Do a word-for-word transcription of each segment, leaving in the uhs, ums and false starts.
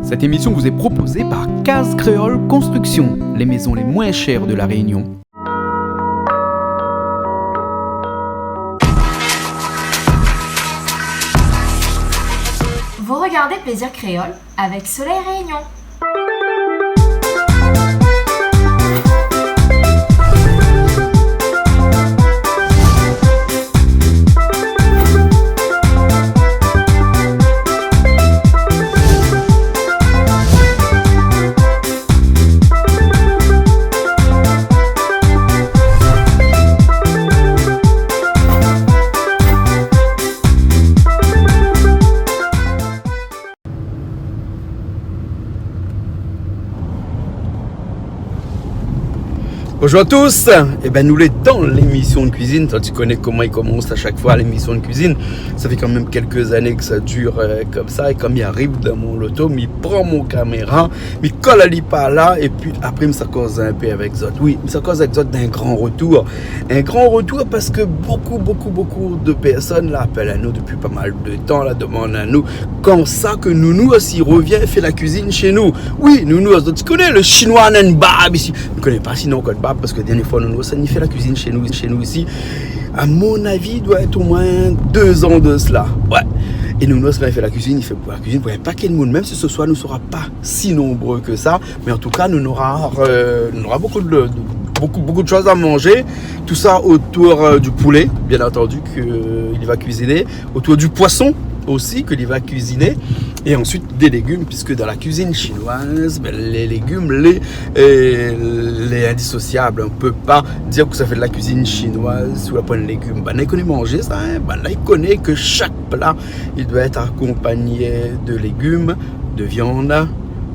Cette émission vous est proposée par Case Créole Construction, les maisons les moins chères de La Réunion. Vous regardez Plaisir Créole avec Soleil Réunion. Bonjour à tous. Ében, nou lé dan lémisyon de kuizine. Sa, ou koné koman i komans a shak foi lémisyon de kuizine. Sa fé kan mèm kèk zané ke sa i dir, euh, konmsa. É kom mi ariv dan mon loto, mi pran mon kaméra, mi kol ali par la, épi apré, mi sa koz in pé avèk zot. Wi, mi sa koz avèk zot d'in gran retour. In gran retour parske bokou, bokou, bokou de pèrsone la apèl anou dopi pa mal de tan, la domann anou kansa ke Nounours i revien fé la kuizine shé nou. Wi, Nounours, zot i koné, le shinoi néna in barb isi. Nou koné pa si néna ankor barb, parske dernié foi Nounours la fé la kuizine shé nou, shé nou isi, a mon avi, i doi èt omoin dé zan de sela. Wé. É Nounours la fé la kuizine, i fé pou la kuizine pou in pakèt moun, mèm si se soir nou sera pa si nonbré ke sa. Mé an tou ka, nou nora, euh, nou nora bokou de, de, bokou, bokou de shoz a manzé. Tout sa otour, euh, du poulé, bien antandi, ke, euh, li va kuiziné. Otour du poisson osi, ke li va kuiziné. É ansuit, dé légim, piske dan la kuizine shinoiz, bin, lé légim, lé, euh, lé indisosiab. On pé pa dir ke sa fé de la kuizine shinoiz si ou la poin de légim. Banna i koné manzé sa, in. Banna i koné ke shak pla, li doi èt akonpagné de légim, de viann,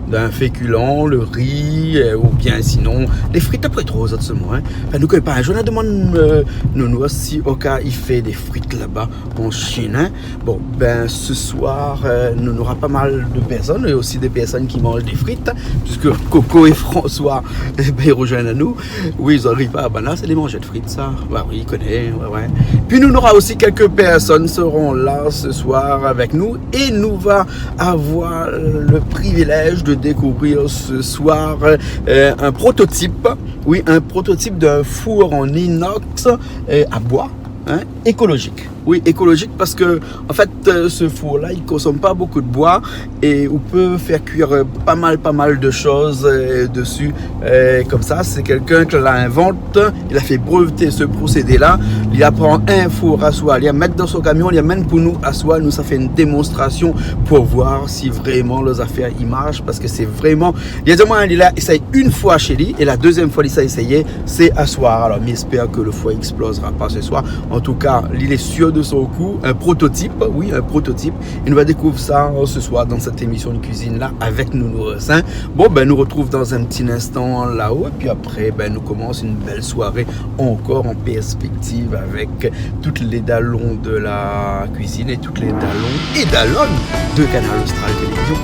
d'in fékilan, le ri, euh, oubien sinon, dé frit, apré tro, zot solman, in. Anfin, nou koné pa. In zour nou la domann, euh, Nounours si oka i fé dé frit laba an Shine, in. Bon, bin, se soir, euh, nou nora pa mal de pèrsone, é osi dé pèrsone ki manz dé frit, piske Coco é François, ében, i rozoinn anou. Wi, zot i ri pa, banna sé dé manzèr de frit, sa. Ba wi, i koné, wé, wé. Pi nou nora osi kèk pèrsone seront la se soir avèk nou é nou va avoir le privilège de découvrir ce soir, euh, un prototype, wi, un prototype d'un four en inox, euh, à bois, in, écologique. Wi, écologique parske, an fèt, euh, se four la, i konsom pa bokou de boi é ou pé fé kuir, euh, pa mal, pa mal de shoz, euh, desi. Euh, konmsa, sé kèlkin ki la invanté, li la fé breveté se prosédé la. Li la pran in four a soi, li la mèt dan son kamion, li la amenn pou nou a soi. Nou sa fé in démonstrasion pou voir si vréman lé zafèr i marsh, parske sé vréman, li la di amoin, li la éséy in foi shé li, é la dézièm foi li sa éséyé, sé a soir. Alor, mi èspèr ke le four i èksplozra pa se soir. An tou ka, li lé sir de son kou, in prototype, wi, in prototype. É nou va dékouv sa, euh, se soir dan sèt émisyon de kuizine la avèk Nounours, in. Bon, bin, nou retrouv dan in ti linstan la-o, épi apré, bin, nou komans in bèl soiré ankor an pèrspèktiv avèk tout lé dalon de la kuizine é tout lé dalon é dalone de Kanal Austral Télévizion.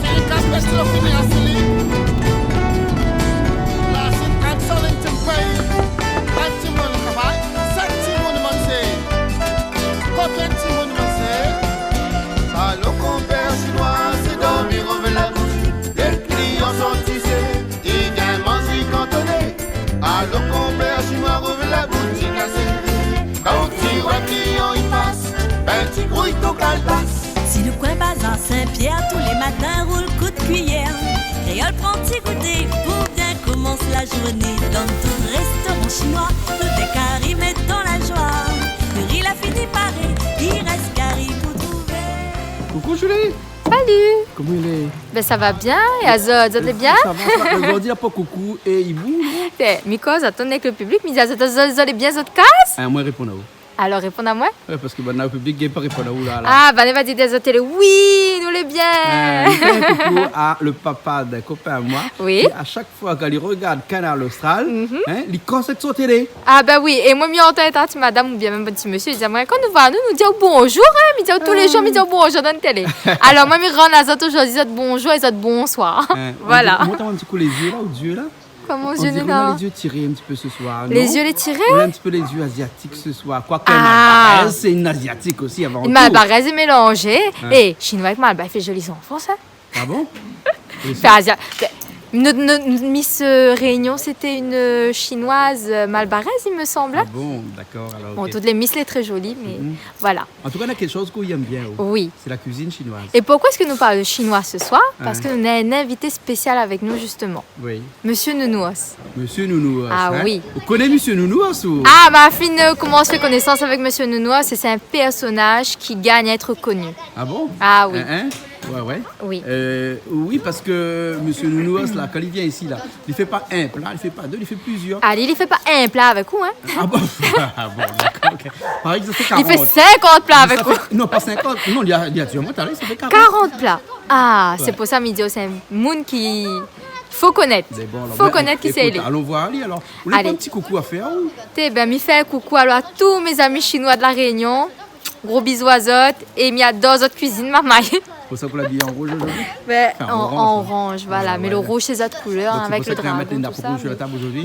Alon konpèr shinoi, sé dormi, rouv la boush. Dé kliyan sort, ti sé, i gingn manzé kantoné. Alon konpèr shinoi, rouv la boutik asé. Kan ou ti oi kliyan i pas, bin ti grouy ton kalbas. Si le koin bazar Saint-Pierre, tous les matins roule coup de cuillère. Kréol pran ti gouté pou bien komans la zourné. Dan tout restoran shinoi, tout lé kari mèt dan la joi. Le ri la fini paré, i rès kari pou trouvé. Koukou Julie. Salut. Koman i lé ? Bin, sa va bien, é azot, zot lé bien ? Sa va, sa va. Zordi la pa koukou é i bou, non ? Té, mi koz, atann avèk le piblik, mi di azot, zot, zot lé bien, zot kaz ? Ah, moin réponn aou. Alor, réponn amoin. Wé, parske banna o piblik i gingn pa réponn aou la, la. Ah, banna va di dèrièr zot télé, wi, nou lé bien. Euh, mi fé in koukou a le papa d'in kopin amoin. Wi. É a shak foi kan li rogard Kanal Austral, in, li koz èk son télé. Ah bin wi, é moin, mi antann in ti madam oubien mèm in ti mésyé, li di amoin, kan nou voi anou, nou di aou bonjour, in, mi di aou tou lé zour, mi di aou bonjour dan télé. Alor, moin, mi rann azot zordi zot bonjour é zot bonsoir. Voilà. Mont amoin in ti kou lé zié la, ou zié la. Koman, zié néna ? On diré ou na lé zié tiré in ti pé se soir, non ? Lé zié lé tiré ? Ou na in ti pé lé zié aziatik se soir. Kwak, ah, Malbarèz, sé in aziatik osi, avan tou. Malbarèz lé mélanzé. In. É shinoi avèk malbar i fé zoli zanfan, sa. Ah bon ? Enfin, asia-, ben, notre, notre Miss, euh, Réunion, c'était une, euh, Chinoise, euh, malbaraise, il me semble. Ah bon, d'accord, alors, bon, ok. Toutes les Miss, lé très jolie, mais voilà. En tout cas, néna kékshoz ke mi èm bien, oh. Oui. C'est la cuisine chinoise. Et pourquoi est-ce que nous parlons de chinois ce soir ? Parce que nous avons un invité spécial avec nous, justement. Oui. Monsieur Nounours. Monsieur Nounours, hein ? Ah oui. Ou koné Monsieur Nounours, ou ? Ah, ma fine, euh, komansé fé konésans avèk Monsieur Nounours, et c'est un personnage qui gagne à être connu. Ah bon ? Ah oui. Hein, hein ? Ouais, ouais. Oui. Euh, oui, parske Monsieur Nounours, la, kan li vien isi, la, li fé pa in pla, li fé pa dé, li fé plizièr. Ah, li, li fé pa in pla avèk ou, hein ? Ah bon ? Ah bon, d'accord, ok. Paré ke sa fé karant. Li fé sinkant pla avèk ou. Non, pa sinkant. Non, li la, li la di amoin talèr, sa fé karant. Karant pla. Ah, sé pou sa mi di, sé in moun ki fo konèt. Mé bon, alor, fo konèt kisa li lé. Ékout, alon voir ali, alor. Alé. Ou néna in ti koukou a fèr, ou ? Té, ben, mi fé in koukou, alor, à tous mes amis chinois de La Réunion. Gros bisous à zot, é mi ador zot kuizine, marmay. Pou sa ou la abiyé an rouz zordi ? Ben, an oranz, voilà. Mé le rouz, sé zot koulèr, hein, avèk le dragon, tout sa,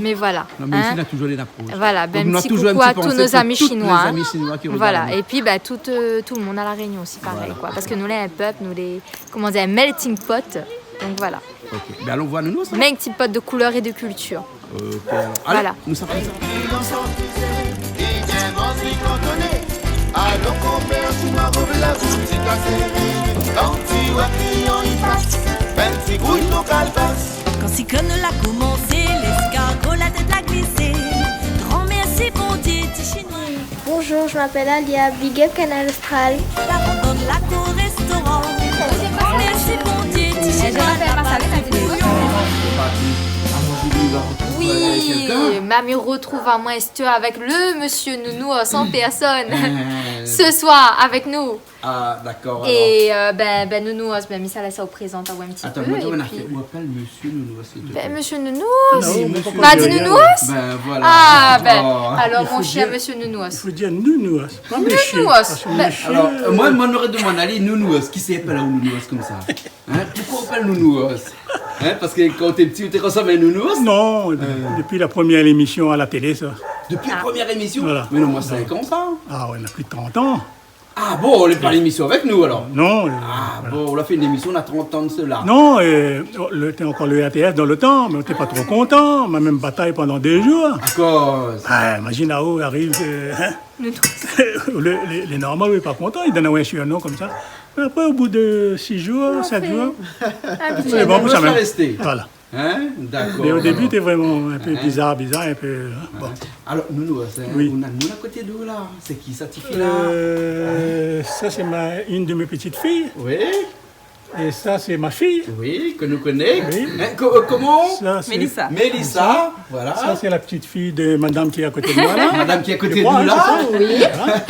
mé voilà. Non, mé isi, nou na touzour lé napp rouz. Voilà, ben, in ti koukou à tous nos amis chinois. Donc, nou na touzour in ti pansé pou tout lé zami shinoi ki regard anou. Voilà, épi, ben, tout, euh, tout le monde à La Réunion aussi, pareil, quoi. Voilà. Parske nou lé in pèp, nou lé, koman dir, melting pot. Donc, voilà. Ok. Ben, alon voir Nounours, alor. Melting pot de couleurs et de cultures. Ok, alor. Voilà. Alé, nou sa fé sa. Kan siklone la komansé, léskargo la tèt la glisé. Gran mèrsi Bondié, ti shinoi. Bonjour, je m'appelle Alia, big up Kanal Austral. La rant dann la kour restoran. Gran mèrsi Bondié, ti shinoi la pa fé bouyon. Oui, ma mi retrouv amoin Esther avèk le monsieur Nounours an pèrsone. Euh. Ce soir, avèk nou. Ah, d'accord, alor. É, euh, ben, ben, Nounours, ben, mi sa lès aou prézant aou in ti pé, épi, euh, Monsieur Nounours, s'il te plaît. Ben, Monsieur Nounours. Non, mais pourquoi dire Nounours ? Ben, voilà. Ah, ben, alors, mon cher Monsieur Nounours. Il faut dire Nounours, pas monsieur, parce que monsieur, euh, moi, moi, on aurait demandé, allez, Nounours, kisa i apèl aou Nounours konmsa ? Hein ? Pourquoi on appelle Nounours ? Hein ? Parce que quand t'es petit, ou té resanm in nounours ? Non, euh, depuis la première émission à la télé, ça. Depuis la première émission ? Voilà. Mais non, moi, cinq ans, ça. Ah ouais, on a plus de trente ans. Ah bon, ou lé pa lémisyon avèk nou, alor ? Non, euh, voilà. Ah bon, ou la fé in émisyon, na trant an de sela. Non, euh, lété ankor le R T F dan le tan, mé ou té pa tro kontan. Ma mèm batay pandan dé zour. Akoz ? Ah, imazine, aou, ariv, euh, hein ? Le, le, lé normal, ou lé pa kontan, i donn aou in surnom konmsa. Mé apré, o bout de sis zour, sèt zour, sé bon pou sa mèm. Voilà. Hein ? D'accord, alors. Mais au début, t'es vraiment un peu bizarre, bizarre, un peu, hein, bon. Alors, Nounours, hein, oui, ou na moun a koté de ou la. Sé ki sa, ti fi la ? Euh, ça, c'est ma, une de mes petites filles. Oui. Et ça, c'est ma fille. Oui, ke nou koné. Oui. Hein, ko-, euh, koman ? Ça, c'est Mélissa. Mélissa, voilà. Ça, c'est la petite fille de madame qui est à côté de moi, là. Madame qui est à côté de nous, là. Je crois, hein, c'est ça ? Oui. Voilà.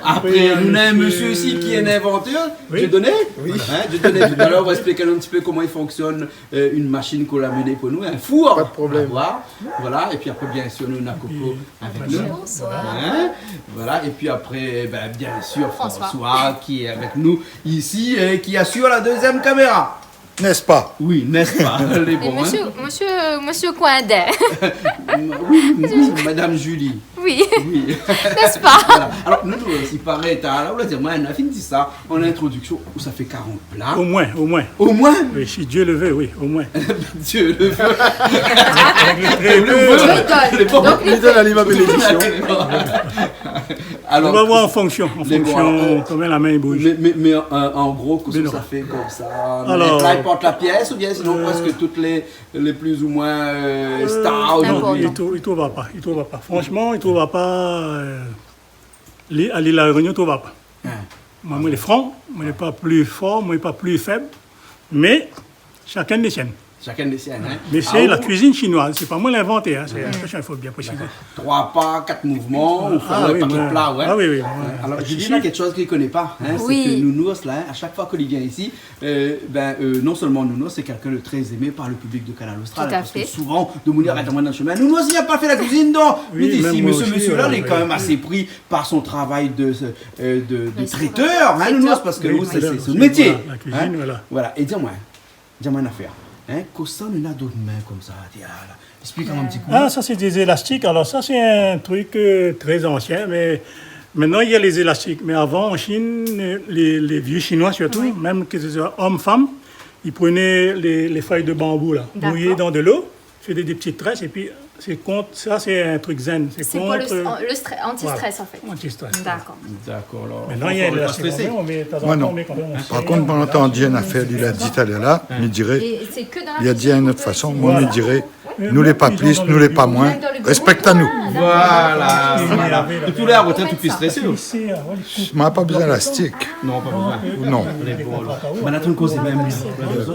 Après, nou na in monsieur aussi qui est un inventeur. Oui. Dieudonné. Oui. Hein, Dieudonné, tout à l'heure, on va expliquer un petit peu comment il fonctionne euh, une machine qu'on a amenée pour nous, un four. Pas de problème. Voilà. Voilà. Et puis après, bien sûr, nou na Coco avec nous. Bonjour. Bonsoir. Hein ? Voilà. Et puis après, ben, bien sûr, François. François qui est avec nous ici et qui assure la deuxième caméra. N'est-ce pas ? Oui, n'est-ce pas ? Les bons, hein ? Monsieur, monsieur, monsieur Coindin. Oui, oui, Madame Julie. Oui. Oui. N'est-ce pas ? Voilà. Alors, Nounours, euh, i paré, talèr la, ou la di amoin, ou la fine di sa an introduction, ou sa fé karant pla. Au moins, au moins. Au moins ? Oui, si Dieu le veut, oui, au moins. Dieu le veut. Avec le traiteur. Le veut. Lé bon. Donc, li donn ali ma bénédiction. Alors, on va voir en fonction, en fonction, euh, combien la main bouge. Mais, mais, mais, euh, en gros, kosa ou sa fé konmsa ? Alors, la, i port la pièce, ou bien sinon, euh, presque toutes les lé plus ou moins, euh, star zordi. Non, i trouv, i trouv pa, i trouv pa. Franchement, i trouv pa, euh, lé, a lé La Réunion, i trouv pa. Hein. Moin, moin lé fran, moin lé pa pli for, moin lé pa pli fèb, mé shakinn lé sienn. Shakinn lé sienn, hein. Mé sé la cuisine chinoise, sé pa moin la invanté, hein, sé, attention, il faut bien préciser. D'accord. Trois pas, quatre mouvements, ou fé in paké pla, ouais. Ah oui, oui, ouais. Alors, je dis là quelque chose qu'il connaît pas, hein, c'est que Nounours, là, hein, à chaque fois que il vient ici, Euh, ben, euh, non seulement Nounours, c'est quelqu'un de très aimé par le public de Kanal Austral, hein, parce que souvent, demoun i arèt amoin dan le chemin. Tout à fait. Nounours, li la pa fé la cuisine, non. Oui, mé si, mé se monsieur-là, il est quand même assez pris par son travail de, euh, de, de traiteur, hein, Nounours, parce que, oui, c'est, c'est son métier, hein. Voilà, la cuisine, voilà. Voilà. Et dis-moi, dis-moi une affaire, hein, kosa ou néna dan out min konmsa, ti, ah, la, Explique-moi un petit coup. Ah, ça, c'est des élastiques. Alors, ça, c'est un truc, euh, très ancien, mais maintenant, il y a les élastiques. Mais avant, en Chine, euh, les, les vieux Chinois surtout, même que ce soit homme, femme, Ils prenaient les, les feuilles de bambou, là, bouillies dans de l'eau, faisaient des petites tresses, et puis c'est contre, ça c'est un truc zen, c'est contre, voilà, anti-stress, en fait. D'accord. C'est pour le, le stre-, anti-stress, en fait. D'accord. D'accord, alors, maintenant, il y a de la stressé. Moi, non. Par contre, pandan ou antann in afèr li la di talèr la, mi diré, li la di in not fason, moin, mi diré, nou lé pa plis, nou lé pa moin, respèk anou. Voilà, voilà. Tout lé a retrèt, tout lé strésé. Moin la pa bezoin lastik. Non, pa bezoin. Non. Lé bon, alor. Mé la, tout koz mèm.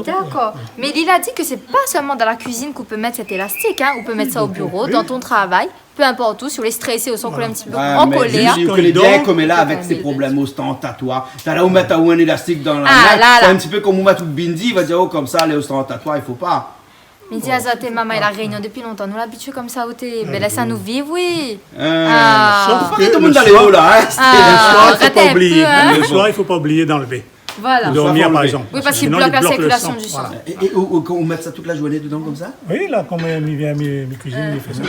D'accord. Mais il a dit que c'est pas seulement dans la cuisine qu'on peut mettre cet élastique, hein. On peut mettre ça au bureau, dans ton travail, peu importe où, si ou lé strésé ou si ou lé in ti pé an kolèr. Voilà. Mé zis, ou koné bien koméla avèk sé problèm ostantatoi. Talèr ou mèt aou in élastik dan la min, sé in ti pé konm ou mèt out bindi, va dir, oh, konmsa, lé ostantatoi, i fo pa. Mi di azot, mama, La Rényon, dopi lontan nou la abitié konmsa, ou té, ben, lès anou viv, oui. Sof ke le soir, le soir, il faut pas oublier, hein. Le soir, il faut pas oublier d'enlever. Voilà. Pour dormir, par exemple. Oui, parce qu'il bloque la circulation du sang. Sinon, il bloque le sang. Voilà. É, é ou, ou, ou mèt sa tout la zourné dedan konmsa ? Oui, la, kan mi vien, mi, mi kuizine, mi fé sa.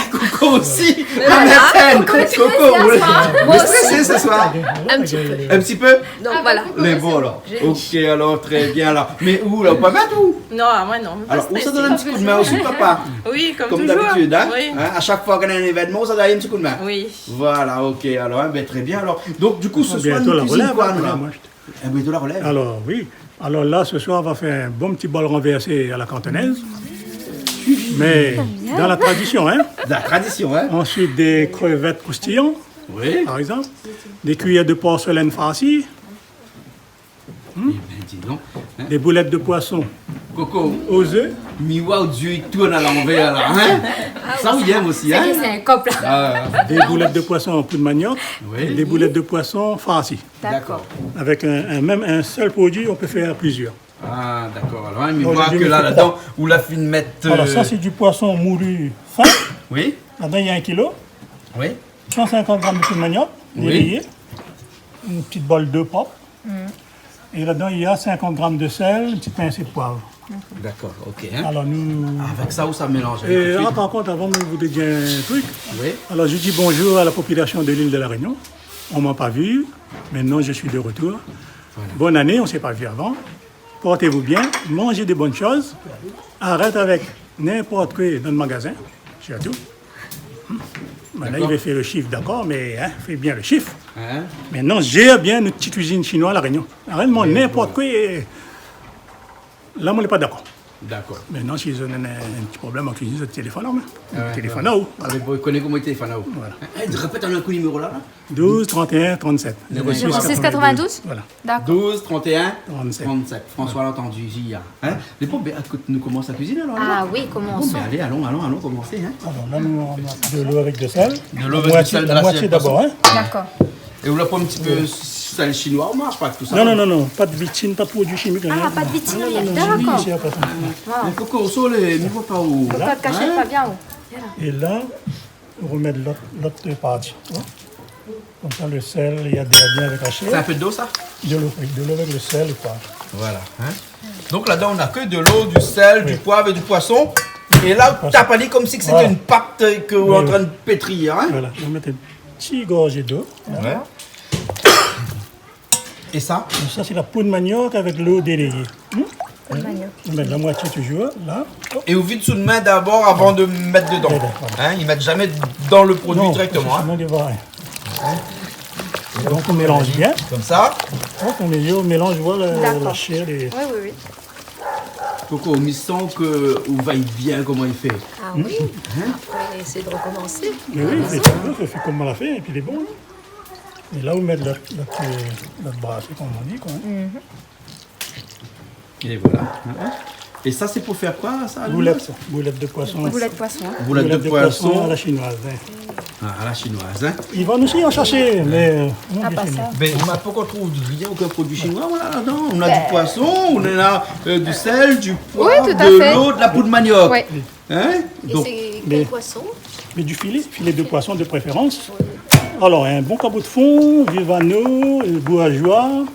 Coco aussi. Mé voilà, Manhattan. Coco, tu es stressé ce soir. Moi aussi. Vous êtes stressé ce soir ? Un petit peu. Un petit peu ? Donc voilà. Lé bon, alor. Ok, alor, très bien, alor. Mé ou la, ou pa mèt ou ? Non, moin non. Alor, ou sa done in ti koudmin osi, papa ? Oui, comme d'habitude, hein ? Oui. Hein, à chaque fois qu'il y a un événement, ou sa done in ti koudmin. Oui. Voilà, ok, alor, hein, ben, très bien, alor. Donc, du coup, ce soir, nou kuizine koi, nou, la ? Bientôt la relève, hein, moi, je Eh ben, de la relève. Alors, oui. Alors là, ce soir, on va faire un bon petit bol renversé à la cantonaise. Mais dans la tradition, hein. La tradition, hein. Ensuite, des crevettes croustillantes, par exemple. Oui. Des cuillères de porcelaine farcies. Hmm ? Eh ben, dis donc, hein. Des boulettes de poisson aux œufs. Coco, mi oi out zié i tourn a lanvèr la, hein ? Sa ou i èm osi, hein ? Sa, c'est un couple. Ah. Des boulettes de poisson en poudre manioc, oui, des boulettes de poisson farcies. D'accord. Avec un, un, même un seul produit, on peut faire plusieurs. Ah, d'accord. Alors, hein, mi oi ke la, ladan, ou la fine mèt, euh... Alors, ça, c'est du poisson moulu fin. Oui. Ladan, il y a un kilo. Oui. Cent cinquante grammes de poudre manioc, délayé. Une petite bol d'œuf propre. Mm. Et là-dedans, il y a cinquante grammes de sel, une petite pincée de poivre. D'accord, ok, hein. Alors, nou... Avèk sa ou sa mélanz tout de suite. Ah, par contre, avant, je voudrais dire un truc. Oui. Alors, je dis bonjour à la population de l'île de la Réunion. On m'a pas vu, maintenant je suis de retour. Voilà. Bonne année, on s'est pas vu avant. Portez-vous bien, mangez de bonnes choses. Arèt avèk n'importe quoi dans le magasin, surtout. Maintenant, il veut faire le chiffre, d'accord, mais, hein, fais bien le chiffre. Hein ? Maintenant, gère bien notre petite cuisine chinoise à La Réunion. Arèt manz n'importe quoi. Là, moi, je suis pas d'accord. D'accord. Maintenant, si zot néna in ti problèm an kuizine, zot i téléfone amoin. Ah ouais, ouais. Téléfone aou. Ah, mé bon, ou koné koman i téléfone aou. Voilà. Hein, hein, répèt anou in kou niméro la, la. Douze, trente et un, trente-sept. Zéro six quatre-vingt-douze. Voilà. D'accord. Douze, trente et un, trente-sept. Trente-sept. François la antann, i di, hein. Mé bon, ben, écoute, nou komans la kuizine, alor, alor. Ah oui, commençons. Bon, ben, allez, allons, allons, allons commencer, hein. Alors là, nous, on a de l'eau avec du sel. De l'eau avec du sel, de la moitié, la moitié d'abord, hein. D'accord. É ou la pran in ti pé sèl shinoi, ou marsh pa avèk tout sa ? Non, non, non, non, pas de vitrine, pas de produits chimiques, rien. Ah, pas de vitrine, rien. Non, non, non, non, non, non, non, non. Wow. Mé Coco, ou sort lé, mi oi pa ou. Voilà. Pas de cachet, hein ? Pas bien, oui. Et là, on remet l'autre, l'autre partie, hein. Comme ça, le sel, il y a bien, bien avec la chair. C'est un peu d'eau, ça ? De l'eau, oui, de l'eau avec le sel, quoi. Voilà, hein. Donc là-dedans, on n'a que de l'eau, du sel, du poivre et du poisson. Oui. Et là, t'as pas dit comme si que c'était une pâte que vous êtes en train de pétrir, hein ? Voilà. Je vais mettre une petite gorgée d'eau, là. Ouais. Et ça ? Donc ça, c'est la poudre manioc avec l'eau délayée. Hmm ? Poudre manioc. On met la moitié toujours, là. Hop. Et ou vid sou out min d'abor avan de mèt dedan. Dedans, voilà. Hein, i mèt zamé dan le produi dirèkteman, hein. Non, parce que sinon, il va, hein. Donc, on mélange bien. Comme ça. Donc, on mélange, on mélange, voilà, la chair, les... D'accord. Oui, oui, oui. Coco, mi san ke ou vèy bien koman i fé. Ah oui. Hein ? Après, c'est de recommencer. Mais oui, c'est tout, c'est comme on l'a fait, et puis il est bon, hein. Et là, on met la, la, la brasse, comme on dit, quoi, hein. Mhm. Et voilà. Hein ? Et ça, c'est pour faire quoi, ça, à la base ? Boulettes, boulettes de poisson. Boulettes de poisson. Boulettes de poisson à la chinoise, hein. Ah, à la chinoise, hein. Ils vendent aussi en sachet, mais, euh, non, pas ça. Ben, on n'a pas encore trouvé rien, aucun produit chinois, voilà, là-dedans. On a du poisson, on a, euh, du sel, du poivre, de l'eau, de la poudre manioc. Oui, tout à fait. Oui. Hein ? Et c'est quel poisson ? Donc, mais, mais du filet, filet de poisson de préférence. Oui. Alors, un bon cabot de fond, vieux vanneau, euh, bourgeois.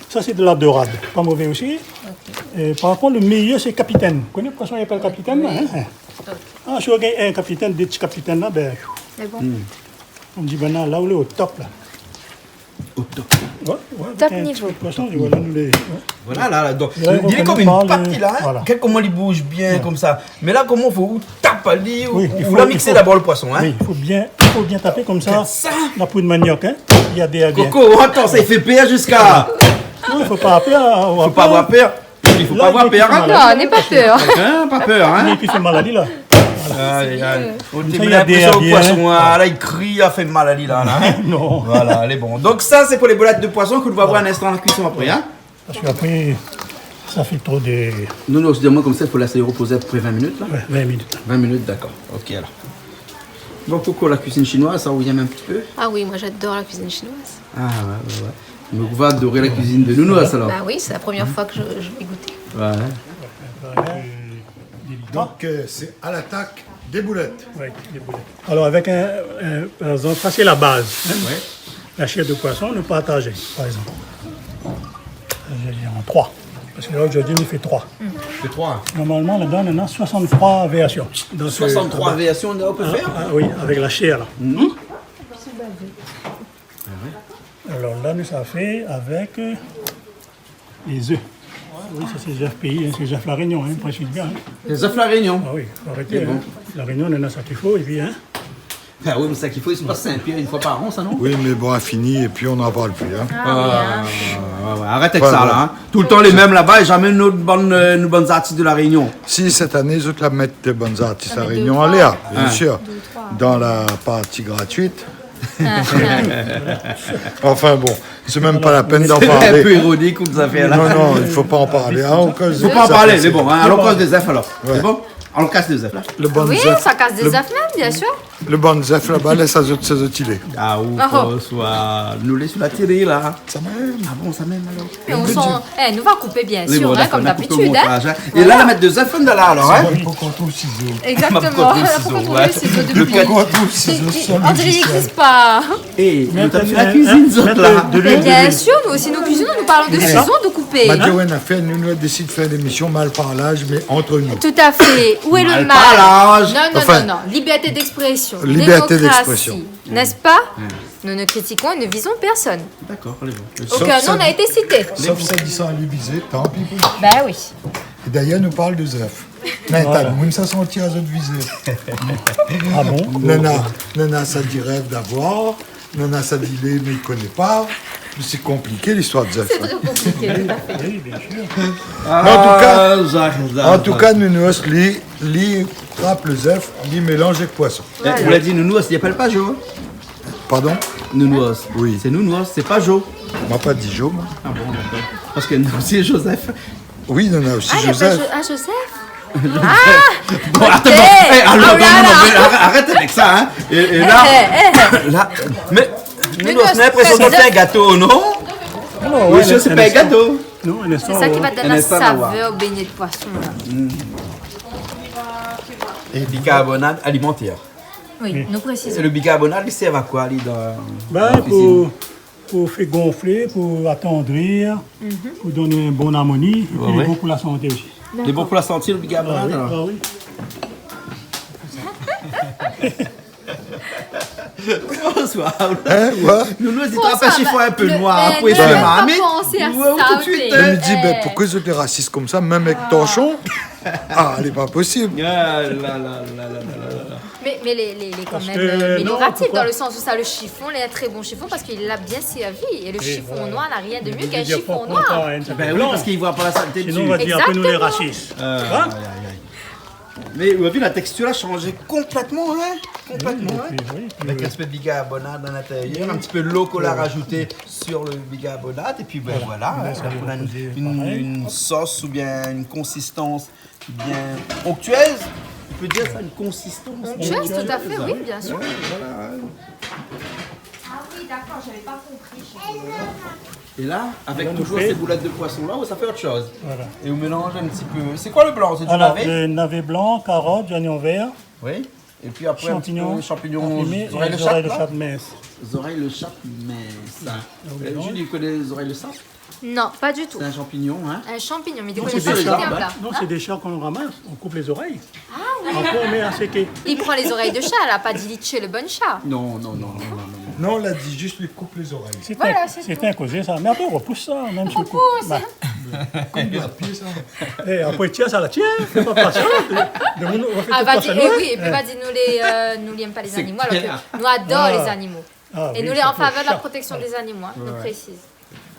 Ça, c'est de la dorade. Pas mauvais aussi. Ok. Et par rapport, le meilleur, c'est capitaine. Vous connaissez le poisson, il appelle capitaine, là, hein ? Oui. Ok. Ah, si on gagne un capitaine, deux petits capitaines, là, ben, c'est bon. Hmm. On dit, ben, là, là, on est au top, là. Au top. Ouais, ouais, avèk in ti pé de poison, voilà, nou lé, ouais. Top niveau. Voilà, la, la, donk, li lé konm in pat, la, hein. Voilà. Gard koman li bouj bien, konmsa. Mé la, koman fo ou tap ali, ou, ou la miksé dabor le poison, hein. Oui, i fo bien, i fo bien tapé konmsa. Gard sa. La poud maniok, hein. Néna dé a bien. Koko, atann, sa i fé pèr ziska. Non, i fo pa avoir pèr. Fo pa avoir pèr. I fo pa avoir pèr, hein. Non, n'ayez pas peur. Hein, pa pèr, hein. Li fé mal ali la. Ay, ay. Konmsa, néna dé a bien. Poison, hein, la, li kri, li fé mal ali la, la, hein. Non. Voilà, lé bon. Donk sa, sé pou lé bolèt de poison ke nou va voir in instan la kuison apré, hein. Parske apré, sa i fé tro de... Non, non, sé di amoin konmsa, i fo lès repozé apépré vin minit, la. Ouais, vin minit. Vin minit, dakor. Ok, alor. Bon, Koko, la kuizine shinoiz, sa i revien in ti pé ? Ah oui, moi j'adore la cuisine chinoise. Ah ouais, ouais, ouais. Donk ou va adoré la kuizine de Nounours, alor. Bah oui, c'est la première fois que je, je vais goûter. Ouais. Donk, euh, sé a l'atak dé boulèt. Oui, dé boulèt. Alor, avèk in, in, par égzanp, sa sé la baz, hein. Ouais. La shèr de poison, nou partaz, par égzanp. An troi. Parske la, zordi, nou fé troi. Fé troi. Normalman, ladan, nou néna soixante-trois variations. Donk, euh, soixante-trois variations, on peut faire ? Ah, ah oui, avèk la shèr, la. Mhm. Ah ouais. Alor la, nou sa fé avèk, euh, lé zèf. Oui, sa sé zèf péi, hein, sé zèf La Rényon, hein, présiz bien, hein. Lé zèf La Rényon. Ah oui, fo arété, hein. Mé bon. La Rényon, nou néna sak i fo, épi, hein. Ah oui, mé sak i fo, i pas Sin-Pièr in foi par an, sa, non ? Oui, mé bon, la fini, épi nou an parl pi, hein. Ah oui, hein. Ah, ouais, ouais, arèt avèk sa, la, hein. Toultan lé mèm laba, é zamé nout bann, euh, nout bann artis de La Rényon. Si, sèt ané, zot la mèt dé bann artis La Rényon alé, bien sir. Dé, troi. Dan la parti gratuit. Anfin bon, sé mèm pa la pèn d'an parlé. Sé in pé ironik, tout zafèr la. Non, non, i fo pa an parlé. Ah, an koz dé zèf, mé bon, hein, alon koz dé zèf, alor. Ouais. Sé bon ? Alon kas dé zèf, la. Le bann zèf, sa kas dé zèf mèm, bien sir. Le bann zèf laba, lès sa zot, sa zot i lé. Ah, ou, François, nou lé su la télé, la. Sa mèm. Ah bon, sa mèm, alor. Mé nou son, eh, nou va koupé, bien sir, hein, konm dabitid, hein. Lé bon, dakor, nou va koupé o montaj, hein. Voilà. É la, la mèt dé zèf dann la, alor, hein. Sé bon, i fo kont lo sizo. Exactement. I fo kont lo sizo, ouais. I fo kont lo sizo dopi. I fo kont lo sizo, sé, sé, on diré i égzis pa. É, mé nou la fé la kuizine, zot, la. Mèt de luil. Bien sir, nou osi, nou kuizinons, nou parlons de saison, de couper. Mé, mé, mé, nou la désid fé lémision mal parlaz, mé ant nou. Tout à fait. Où est le mal ? Mal parlaz. Non, non, non, non. Anfin, liberté d'expression, liberté d'expression, démocratie, n'est-ce pas ? Ouais. Nous ne critiquons et ne visons personne. Dakor, alé, bon. Aucun nom n'a été cité. Sof si, sof si sa i lé vizé, tan pi pou li. Ben oui. É dayèr, nou parl de zèf. Mé atann, moun sa santi azot vizé. Ah bon ? Nana, nana sa di rèv d'avoir, nana sa di lé, mé i koné pa. Sé konpliké, listoir de zèf, hein. C'est très compliqué, tout à fait. Oui, bien sûr. Mé an tou ka, ah, an tou ka, Nounours, li, li trap lo zèf, li mélanz avèk poison. Voilà. Eh, ou la di Nounours, li apèl pa Jo, hein ? Pardon ? Nounours. Oui. Sé Nounours, sé pa Jo. Moin la pa di Jo, moin. Ah bon, dakor. Parske nou, sé Joseph. Oui, nana osi Joseph. Ah, i apèl Jo-, ah, Joseph ? Ah, bon, atann, eh, alor, non, non, mé arèt, arèt avèk sa, hein. É, é la, eh, eh, la, mé Nounours, nou la linprésion ke sé in gato, non ? Non, ouais, sé pa in gato. Non, in instan, sé sa ki va donn la savèr o bégné de poison, la. Mm. É bikarbonat alimantèr. Oui, nou présizon. É lo bikarbonat, li sèrv a koi, li, dan, dan la kuizine ? Ben, pou, pou fé gonflé, pou atandri, pou donn in bon armoni, épi li lé bon pou la santé osi. Li lé bon pou la santé, lo bikarbonat, alor ? Ah oui, ah oui. François, hein, ouais. Nounours, li trap in shifon in pé noir, apré, eh, pa pansé a sa, tout suit, hein. Mé mi di, ben, poukosa zot lé rasis konmsa, mèm avèk torshon ? Ah, lé pa posib. Ah, la, la. Mé, mé lé, lé, lé kan mèm, euh, amélioratif, dan lo sans ousa lo shifon, lé in trè bon shifon, parske li la bien sèrvi. É lo shifon noir na rien de mieux qu'un chiffon noir. Ben oui, parske li voi pa la saleté dsi. Sinon, on va dire, apré, nou lé rasis. Exactement. Euh, aïe, aïe, aïe. Mé ou la vi, la tèkstir la shanzé konplètman, hein. Konplètman, hein. Oui, oui, oui. Avèk in ti pé bikarbonat a l'intérieur, in ti pé dolo k'ou la rajouté sur lo bikarbonat, épi ben voilà, hein, sa i fé in, in sos oubien in konsistans bien onctueuse. On peut dire ça, une consistance onctueuse. Onctueuse, tout à fait, oui, bien sûr. Ouais, voilà, hein. Ah oui, d'accord, j'avais pas compris. É la, avèk toujour sé boulèt de poison la, ou sa fé ot shoz. Voilà. É ou mélanz in ti pé. Sé koi lo blan ? Sé di navé ? Voilà, navé blan, karot, zoignon vèr. Oui. Épi apré, in ti pé shanpignon, shanpignon, zorèy de shat, la. Zorèy de shat mins. Zorèy de shat mins. Julie, ou koné zorèy de shat ? Non, pas du tout. Sé in shanpignon, hein ? Un champignon, mais du coup, c'est un plat. Non, sé dé sha k'ou ramas, ou koup lé zorèy. Ah oui. Apré, ou mèt a séké. Li pran lé zorèy de sha, la pa di li tshé lo bann sha. Non, non, non. Non, la di zis li koup lé zorèy. Voilà, sé tout. Sé in kozé sa. Mé apré, ou repous sa, mèm si ou koup. Ou repous. Ba. Konbien pié sa ? É, apré, tiens, sa la tiens, fé pa pasion. De, de, nou, nou fé tout pasion, é oui, épi, ba, di nou lé, euh, nou lé èm pa lé zanimo, alor ke nou ador lé zanimo. Ah oui, sa fé shar. É nou lé an favèr de la protéksion dé zanimo, hein, nou présiz.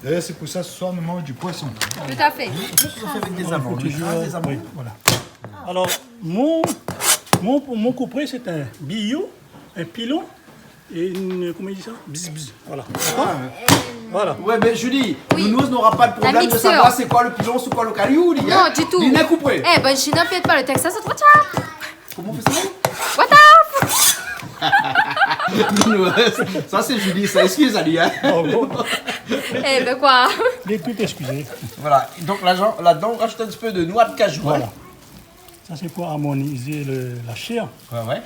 D'ailleurs, c'est pour ça, ce soir, nous mangeons du poisson. Tout à fait. Tout à fait, avec des amandes. Oui, voilà. Alors, mon, mon, mon couperet, c'est un billot, un pilon et une, comment il dit ça ? Bzz, bzz, voilà. D'accord ? Voilà. Ouais, mais Julie, nous, nous n'aura pas de problème de savoir c'est quoi le pilon, c'est quoi le kaliou, les gars. Non, du tout. Ni un couperet. Eh ben, je n'en fais pas le texte, ça, c'est trop tard. Comment on fait ça ? What the f- Sa sé Julie sa, eskiz ali, hein. Oh bon. Eh ben quoi ? Lé tout eskizé. Voilà, donk ladan, ladan, ou rajout in ti pé de noix de cajou, hein. Voilà. Sa sé pou armonizé le, la shèr. Ouais, ouais.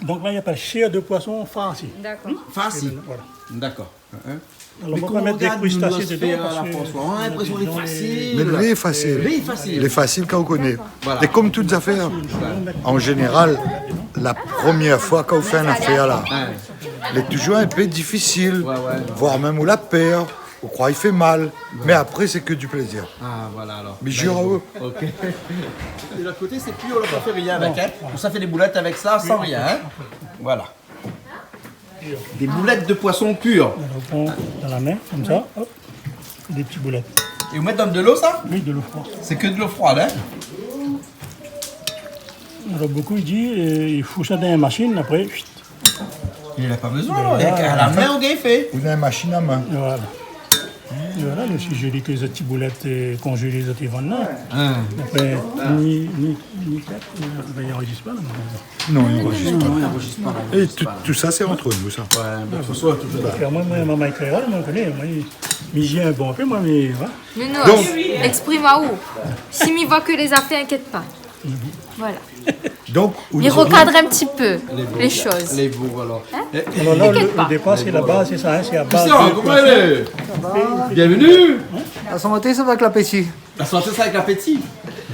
Donk la, i apèl shèr de poisson farci. D'accord. Farci. É ben, voilà. D'accord. Hein ? Alor, mé kan ou rogard, nou, nou fé a la François, nou na linprésion lé fasil. Mé lé fasil. Lé fasil. Lé fasil kan ou koné. Voilà. É kom tout zafèr, an zénéral, la promièr foi kan ou fé in afèr la, lé toujour in pé difisil, voir mèm ou la pèr, ou kroi i fé mal. Mé apré, sé ke du plézir. Ah, voilà alor. Mé jure a ou. Ok. É lot koté, sé pur, ou la pa fé rien avèk, hein. Ou sa fé dé boulèt avèk sa, san rien, hein. Voilà. Des boulettes de poisson pur. Alor, ou pran dan la min, konmsa, hop, dé ti boulèt. É ou mèt dan de lo, sa ? Oui, de lo froi. Sé ke de lo froi, la, hein ? Alor, bonpé i di, euh, i fou sa dan in mashine, apré, chuit. Li na pa bezoin, ben la, a la min, ou gingn fé. Ou na in mashine a min. Voilà. É voilà, mé si mi di ke zot ti boulèt, euh, konzélé, zot i vann la. Hein. Apré, ni, ni, ni, ben, i anrozis pa la. Non, i anrozis pa. Non, i anrozis pa, i anrozis pa. É tout, tout sa, sé ant nou, sa. Ouais, ben, fo soi, tout à fait. Parske moin, moin, moin, moin, kréol, moin, mi koné, moin, mi, mi zèm bonpé, moin, mé, voilà. Mé non, donk, exprim aou. Si mi voi ke lé zafèr, inkièt pa. Voilà. Donk, mi rokadr in ti pé lé shoz. Lé bon, alor. Hein ? Alor la, le, le dépar, sé la baz, sé sa, hein, sé la baz. Christian, koman i lé ? Bienvenue. La santé, sa va avèk lapéti. La santé, sa va avèk lapéti.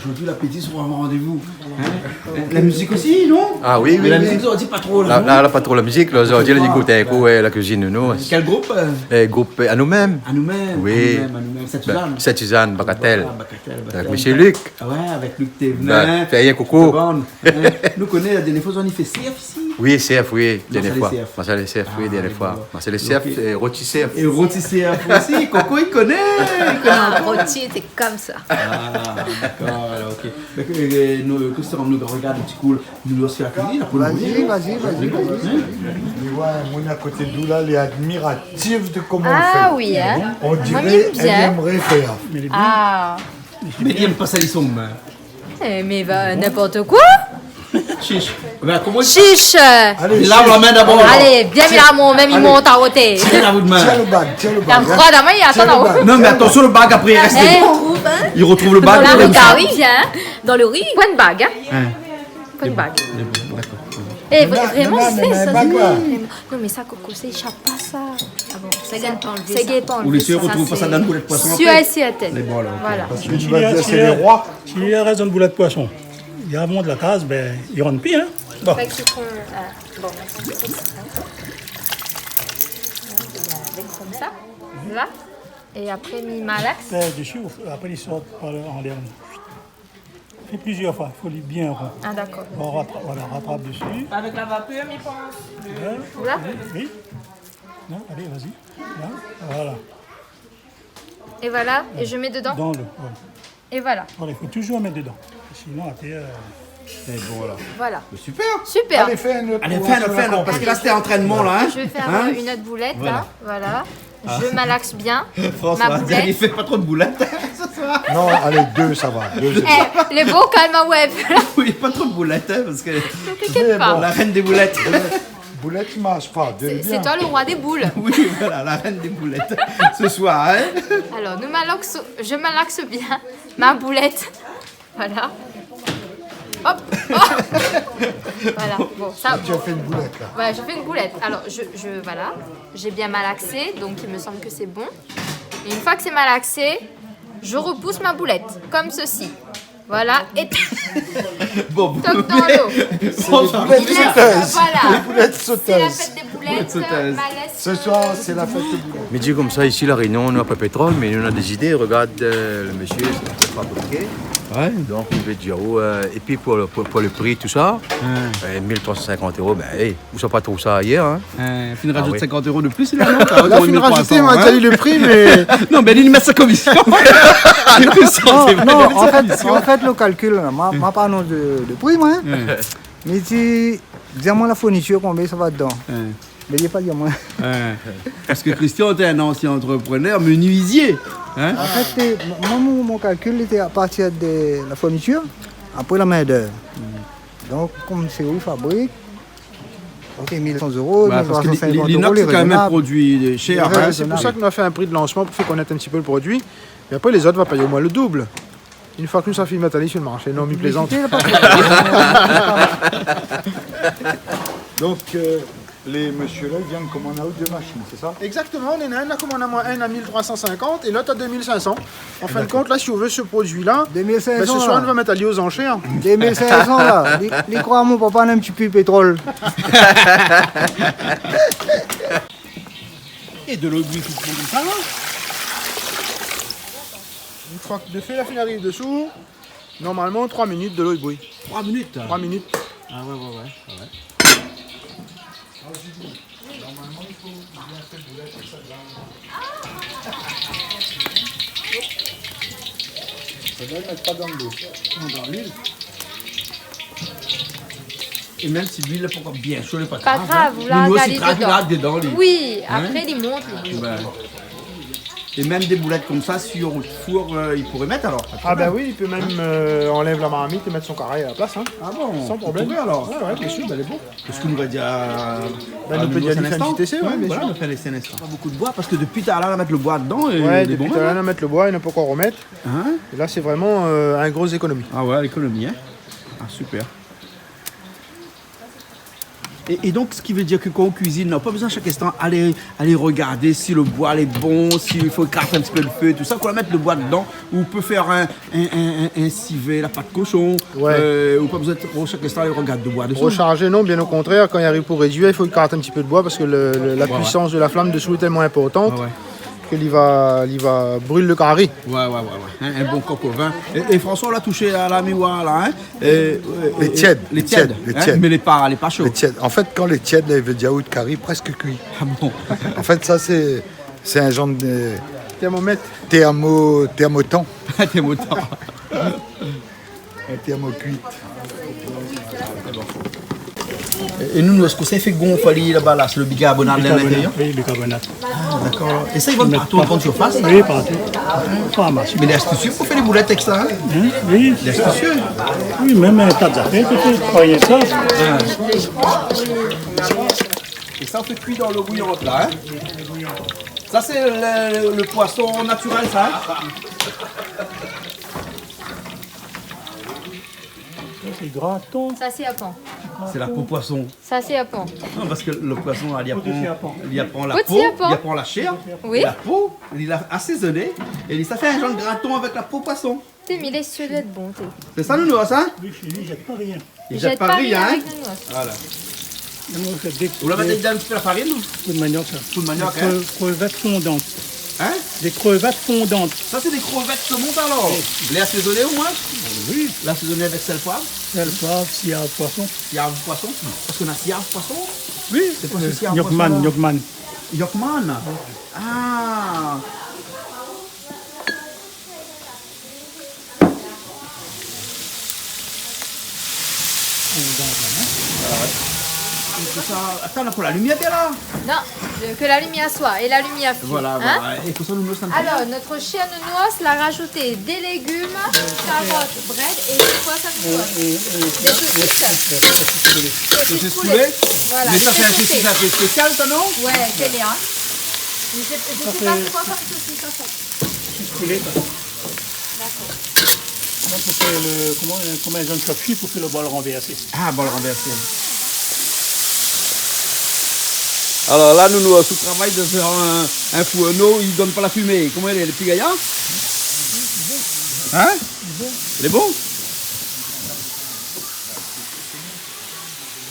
Zordi, lapéti sera au rendez-vous. Hein ? La mizik osi, non ? Ah oui, oui, oui. Mé la mizik, zordi, pa tro la, non ? La, la, pa tro la mizik, la, zordi, la, nou ékout in kou, euh, la kuizine, nou. Kèl group, euh ? Euh, group, euh, Anou Mèm. Anou Mèm, oui. Anou Mèm, Anou Mèm. Sint-Suzanne. Sint-Suzanne, Bagatelle. Voilà, Bagatelle. Avèk mésyé Luc. Ah ouais, avèk Luc Thévenin. Ba, fé in koukou. Bon. Hein, nou koné, la dèrnièr foi, nou la fé sèrf isi. Oui, sèrf, oui, dèrnièr foi. Masalé sèrf. Masalé sèrf, oui, dèrnièr foi. Ah, d'accord. Masalé sèrf, OK. É roti sèrf. É roti sèrf osi, Coco, i koné, i koné ankor. Ah, roti, sé konmsa. Ah, d'accord, alor, OK. Mé ke, euh, nou, ke sa, nou rogard in ti kou, nou, nou fé la kuizine, apré nou... Vas-y, vas-y, vas-y, vas-y. Hein ? Mé ouais, moin, a koté d'ou la, lé admiratif de koman ou fé. Ah oui, hein. Moin, mi èm bien. On dirait elle aimerait faire. Ah. Mé li èm pa sa, li sonm. Eh, mé va, n'importe quoi. Chiche. Mé koman... Chiche. Allez, lave la min dabor, alor. Allez, vien la, mon, mèm, i mont a oté. Tiens la bout de min. Tiens le bag, tiens le bag, hein. Tiens le bag. Non, mé atansion, le bag apré, i rès... Eh, i rotrouv, hein. I rotrouv le bag. Dans le kari, hein. Dans le riz. Point de bague, hein. Hein. Point de bague. Lé bon, lé bon, d'accord. Eh, vréman, sé sa, sé... Non, mé sa, Coco, sa, i éshap pa sa. Ah bon, sa i gingn pa anlvé sa. Ou lé sir, i rotrouv pa sa dan boulèt poisson apré ? Sir é sèrtin. Lé bon, alor, OK. Voilà. Parske si li rès dan boulèt poisson, i armont la kaz, ben, i rant pi, hein. Bon. Fé ke, euh, bon, avèk konmsa, la, é apré, mi malax. Fé dési, apré, li sort par le, an dèrnié. Fé plizièr foi, fo li bien ron. Ah, d'accord. Bon, ratra-, voilà, ratrap dési. Avèk la vapèr, mi pans. Ouais. Là ? Oui, oui. Non, allez, vas-y. Là, voilà. Et voilà, et je mets dedans. Dans l'eau, ouais. Et voilà. Voilà, i fo toujour mèt dedan. Sinon, apré, euh... Lé bon, alor. Voilà. Mé super. Super. Allez, fé in ot. Allez, fé in ot, fé in ot, parske la, sété antrènman, la, hein. Je vais faire, euh, une autre boulette, là. Voilà. Je malaxe bien ma boulette. François, fé pa tro de boulèt ce soir. Non, allez, deux, ça va. Deux, c'est bien. Eh, le beau calme web. Oui, pa tro de boulèt, hein, parske... T'inquiète pas. La reine des boulettes. Boulèt, i marsh pa, dé lé bien. C'est toi le roi des boules. Oui, voilà, la reine des boulettes. Ce soir, hein. Alors, nous malaxons, je malaxe bien ma boulette. Voilà. Hop. Oh. Voilà. Bon, ça, tu as fait une boulette, là. Voilà, je fais une boulette. Alors, je, je, voilà. J'ai bien malaxé, donc il me semble que c'est bon. Et une fois que c'est malaxé, je repousse ma boulette, comme ceci. Voilà, et... Bon, bon. Toc dans l'eau. C'est les boulettes sauteuses. Voilà. Les boulettes sauteuses. C'est la fête des boulettes. Malèt, euh, malèt, ce soir, euh, c'est la fête du boulot. Mi di konmsa, isi La Rényon, nou na pa pétrol, mé nou na dé zidé. Regard, euh, le mésyé, sé in pé fabriké. Ouais. Donk, li vé dir, oh, euh, épi pou le, pou, pou le pri, tousa, euh, mil troi san sinkant éro, bin, hey, ou sa pa trouv sa ayèr, hein. Euh, fine rajout sinkant éro de plis, la, non ? Ah ouais. La, fine rajout, ma di ali le pri, mé... Non, mé li mèt son komision. Non, non, an fèt, an fèt, le kalkil, la, ma, ma pa anons de, de pri, moin, hein. Ouais. Mé di, di amoin la fournitir, konbien sa va dedan. Ouais. Mé li la pa di amoin. Ouais. Parske Christian té in ansien antreprenèr, menuisié, hein ? An fèt, té, moin, mon, mon kalkil, li té a partir de la fournitir, apré la min d'èv. Donk, konm sé ou i fabrik, OK, mil san éro, mil troi san sinkant éro, lé rézonab. Bah, parske li, li, linoks, sé kan mèm in produi shèr, hein. Lé rézonab. Sé pou sa ke nou la fé in pri de lansman pou fé konèt in ti pé le produi. É apré, lézot va péyé omoin le doub. Une fois ke nou sa fini mèt ali su le marshé. Non, mi plézant. Donk, euh, lé mésyé la, i vien komann aou dé mashine, sé sa ? Exactement, néna inn la komann amoin inn a mil troi san sinkant é lot a dé mil sink san. An fin de kont, la, si ou vé se produi-la, bin, se soir, nou va mèt ali aux enchères. Dé mil sink san, la. Li, li kroi mon papa néna in ti pé pétrol. É de lo bouyi tout konmsa, la. Une fois ke le fé la fine ariv desou, normalman, troi minit, de lo i bouy. Troi minit ? Troi minit. Ah ouais, ouais, ouais, ouais. Sa i doi mèt pa dan lo. Non, dan luil. É mèm si luil lé pankor bien sho, lé pa grav, hein. Pa grav, ou la, nou osi, ali, krak, dedan. Wi, apré, li mont, li. Hein ? Bin. É mèm dé boulèt konmsa, si ou four, euh, i pouré mèt alor, pa de problèm. Ah bin wi, i pé mèm, euh, anlèv la marmit é mèt son karay a la plas, hein. Ah bon ? San problèm. I pouré alor ? Ouais, ouais, bien sûr. Bin, lé bon. Kosa nou va dir a, bin, nou pé dir, nou fé in ti éséy, ouais, bien sûr. Ouais, voilà, nou fé in éséy in instan. Pa bonpé de boi, parske dopi talèr la mèt le boi dedan é... Ouais, dopi talèr la mèt le boi, nou la pankor romèt. Hein ? É la, sé vréman, euh, in gro ékonomi. Ah ouais, lékonomi, hein. Ah, super. É, é donk, sak i vé dir ke kan ou kuizine, ou na pa bezoin shak instan alé, alé rogardé si le boi lé bon, si i fo ékart in ti pé le fé, tousa, kan ou la mèt le boi dedan, ou pé fé in, in, in, in, in sivé, la pat koshon, ouais, euh, ou pa bezoin tro shak instan alé rogard le boi desou. Rosharzé, non, bien o kontrèr, kan i ariv pou réduir, i fo ékart in ti pé de boi parske le, le, la puisans de la flam desou lé tèlman inportan ke li va, li va bril le kari. Ouais, ouais, ouais, ouais. In, in bon kok o vin. É, é François, ou la toush a la miwa la, hein. Euh, euh, lé tièd, lé tièd, hein, mé lé pa, lé pa sho. Lé tièd. An fèt, kan lé tièd, la, i vé dir out kari prèsk kui. Ah bon ? An fèt, sa, sé, sé in janr de... Tèrmomèt. Tèrmo-, tèrmotan. Tèrmotan. In tèrmokuit. É, é nou, nou, èske sa i fé gonf ali laba la, sé le bikarbonat a l'intérieur ? Bikarbonat, oui, bikarbonat. Ah, dakor. É sa, i vann partou an grann sirfas, la ? Oui, partou. Farmasi. Mé lé astisié pou fé dé boulèt èk sa, hein ? Hein ? Oui. Lé astisié. Oui, mèm in ta zafèr, pétèt, pa rienk sa. É sa, ou fé kui dan lo bouyant la, hein ? Sa, sé le, le poison natirèl, sa, hein ? Sa, sé graton. Sa, sé apan. Sé la po poison. Sa, sé apan. Non, parske le poison, li pran, li pran la po, li pran la shèr, la po, li la asézoné, é li sa fé in janr graton avèk la po poison. Té, mé lé sir d'èt bon, té. Sé sa, Nounours, hein ? Oui, chez lui, il jette pas rien. Li jèt pa rien, hein ? Voilà. Ou la mèt dedan in ti pé la farine, ou ? Pou le maniok, sa. Pou le maniok, hein ? Des cre-, crevettes fondantes. Hein ? Des crevettes fondantes. Sa, sé dé krevèt somon, sa, alor ? Oui. Lé asézoné, omoin ? Oui. Lé asézoné avèk sèl, poiv ? Sèl, poiv, siav, poison. Siav, poison ? Parske na siav, poison ? Oui. Sé koi, euh, siav, poison, la ? Yokman, yokman. Yokman ? Ah. Voilà, ouais. É pou sa, atann, na pa la limièr bien la ? Non, euh, que la lumière soit, et la lumière fut, hein ? Voilà, voilà. É pou sa, nou mèt sa in pé. Alors, notre cher Nounours, la rajouté des légumes, carottes, brèdes, et c'est quoi ça, Nounours ? Des saucisses. Saucisses poulées. Saucisses poulées. Voilà. Mé sa, sé in sosis in pé spésial, sa, non ? Ouais, c'est bien. Mais je, je sais pas c'est quoi comme saucisse, en fait. Saucisse poulée, sa. Dakor. La, pou fé le, koman, euh, koman, in zone sofri pou fé le bol ranvèrsé. Ah, bol ranvèrsé. Alor la, nou, nou, si ou travay dan in, in fourno, i donn pa la fimé. Koman i lé, le ti gayar ? Hein ? Lé bon ?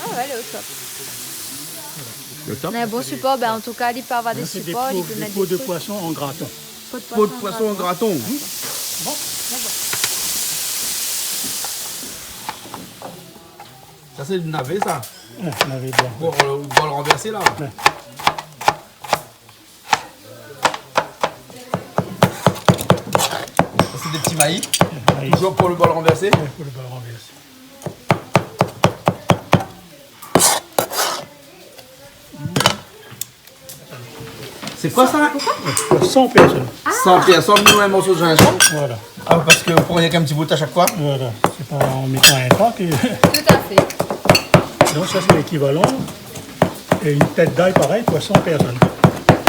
Ah ouais, lé o top. Le top. Mé bon sipor, bin, an tou ka, li pé avoir dé sipor, li pé mèt dé truk. Dé po, dé po de poison an graton. Po de poison an graton. Sa sé navé, sa. Ouais, navé blan. Pou, euh, le bol ranvèrsé, la. Ouais. Sa sé dé ti mayi. Mayi. Toujour pou le bol ranvèrsé. Ouais, pou le bol ranvèrsé. Sé koi sa ? San pèrsone. San pèrsone, nou, in morso zinzanm. Voilà. Ah, parske ou pran rienk in ti bout a shak foi ? Voilà. Sé pa an métan in ta ke... Tout à fait. Donk sa sé lékivalan. É in tèt d'ay parèy pou san pèrsone.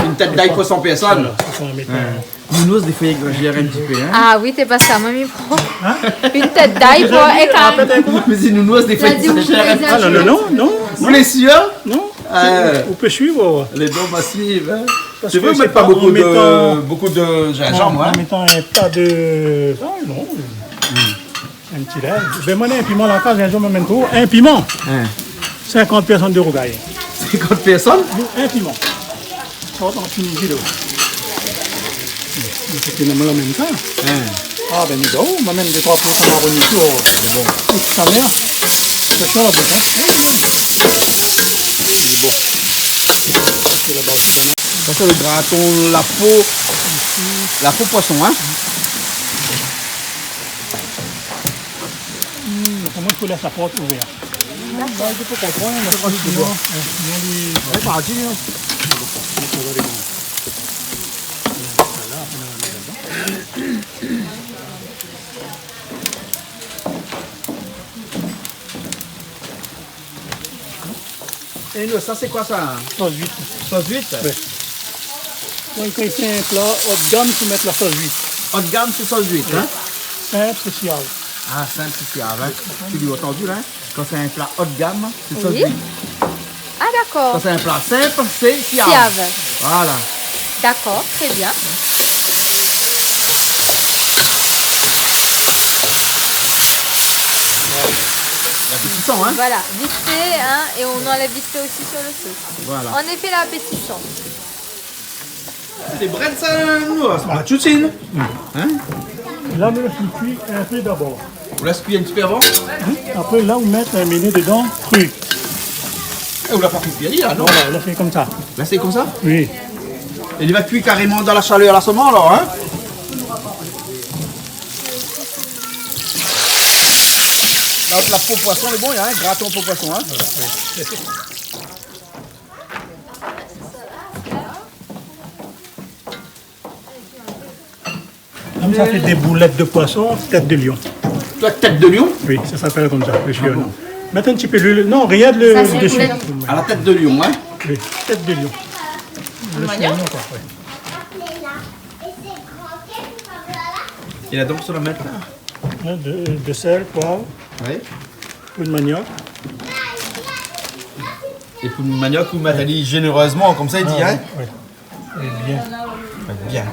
In tèt d'ay pou san pèrsone ? Voilà, sé pa an métan... Ouais. Nounours, défoi, i égzazèr in ti pé, hein ? Ah oui, té pa sa, moin mi pran. Hein ? In tèt d'ay pou in... Ah, pétèt. Mé si Nounours, défoi, i égzazèr in ti pé. La di ou égzazèr. Ah non, non, non, non. Ou lé sir ? Non. Ah. Ou pé suiv, ouais. Lé bon, ma suiv, hein. Parske sé pa an métan, bokou de zinzanm, hein. An métan in ta de, ah, non. Hmm. In ti lay. Bin, moin néna in piman la kaz, in zour mi amenn pou ou in piman. Hein. Sinkant pèrsone de rougay. Sinkant pèrsone ? In piman. Sort an Tunizi, la. Mé sé ke nou la mèm sa. Hein. Ah, bin, nou, oh, ma mèm dé troi pou, pou la bonité, oh. Bon. Tout sa, mèr. Sa, sa la bonité. Bon. Sa, sé le graton, la po, la po poison, hein. Hmm, koman i fo lès la port ouvèr ? Dakor. Bin, i fo konprann, mé sinon, euh, sinon, li... Ouais, parti, hein. Voilà, apré, nou va mèt ladan. É nou, sa, sé koi sa ? Sos uit. Sos uit ? Ouais. Donk, kan i fé in pla haut de gamme, i fo mèt la sos uit. Haut de gamme, sé sos uit, hein ? Sinp, sé siav. Ah, sinp, sé siav, hein ? Ou la antandi, la, hein ? Kan sé in pla haut de gamme, sé sos uit. Oui. Ah, dakor. Kan sé in pla sinp, sé siav. Siav. Voilà. Dakor, trè bien. La pti san, hein ? Voilà, vit fé, hein, é nou anlèv vit fé osi sur le feu. Voilà. An éfé, la pti san. Sé dé brèd, sa, nou, sé pa la tchoutine. Hein ? La, mi lès kui in pé dabor. Ou lès kui in ti pé avan ? Wi. Apré, la, ou mèt in mélé dedan, kri. É, ou la pa kui, la, non ? Voilà, la, sé konmsa. La, sé konmsa ? Wi. É li va kui karéman dan la shalèr, la, solman, alor, hein ? La, la po poison, lé bon, hein, graton po poison, hein ? Konmsa, fé dé boulèt de poison, tèt de lion. Toi, tèt de lion ? Wi, sa i apèl konmsa, le... Ah bon ? Mèt in ti pé luil. Non, rienk le... Sa, sé dsi. Boulèt. A la tèt de lion, hein ? Wi, tèt de lion. Le maniok ? Koi, wé. É la, donk, sa va mèt la ? Hein, de, de sèl, poiv. Wi. Pou le maniok. É pou le maniok, ou mèt ali zénérèzman, konmsa i di, hein ? Ah, wi, wi. Lé bien. Bien.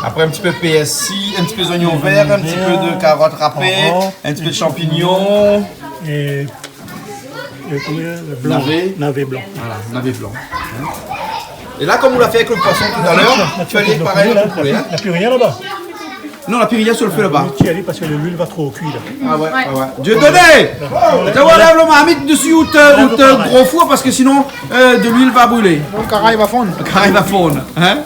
Apré, in ti pé pèrsi, in ti pé zoignon vèr, in ti pé de karot rapé, in ti pé de shanpignon. É, é koman, le blan. Navé. Navé blan. Voilà, navé blan. Hein ? É la, konm ou la fé avèk le poison talèr, ou fé parèy pou le poulé, hein ? La pi rien laba. Non, la pi rien sur le feu laba. Wi, parske luil va tro kui, la. Ah wé, wé, wé. Dieudonné ! Ou té voi, lèv la marmit dsi out, out gro four, parske sinon, euh, de luil va brilé. Le karay va fonn. Le karay va fonn, hein ?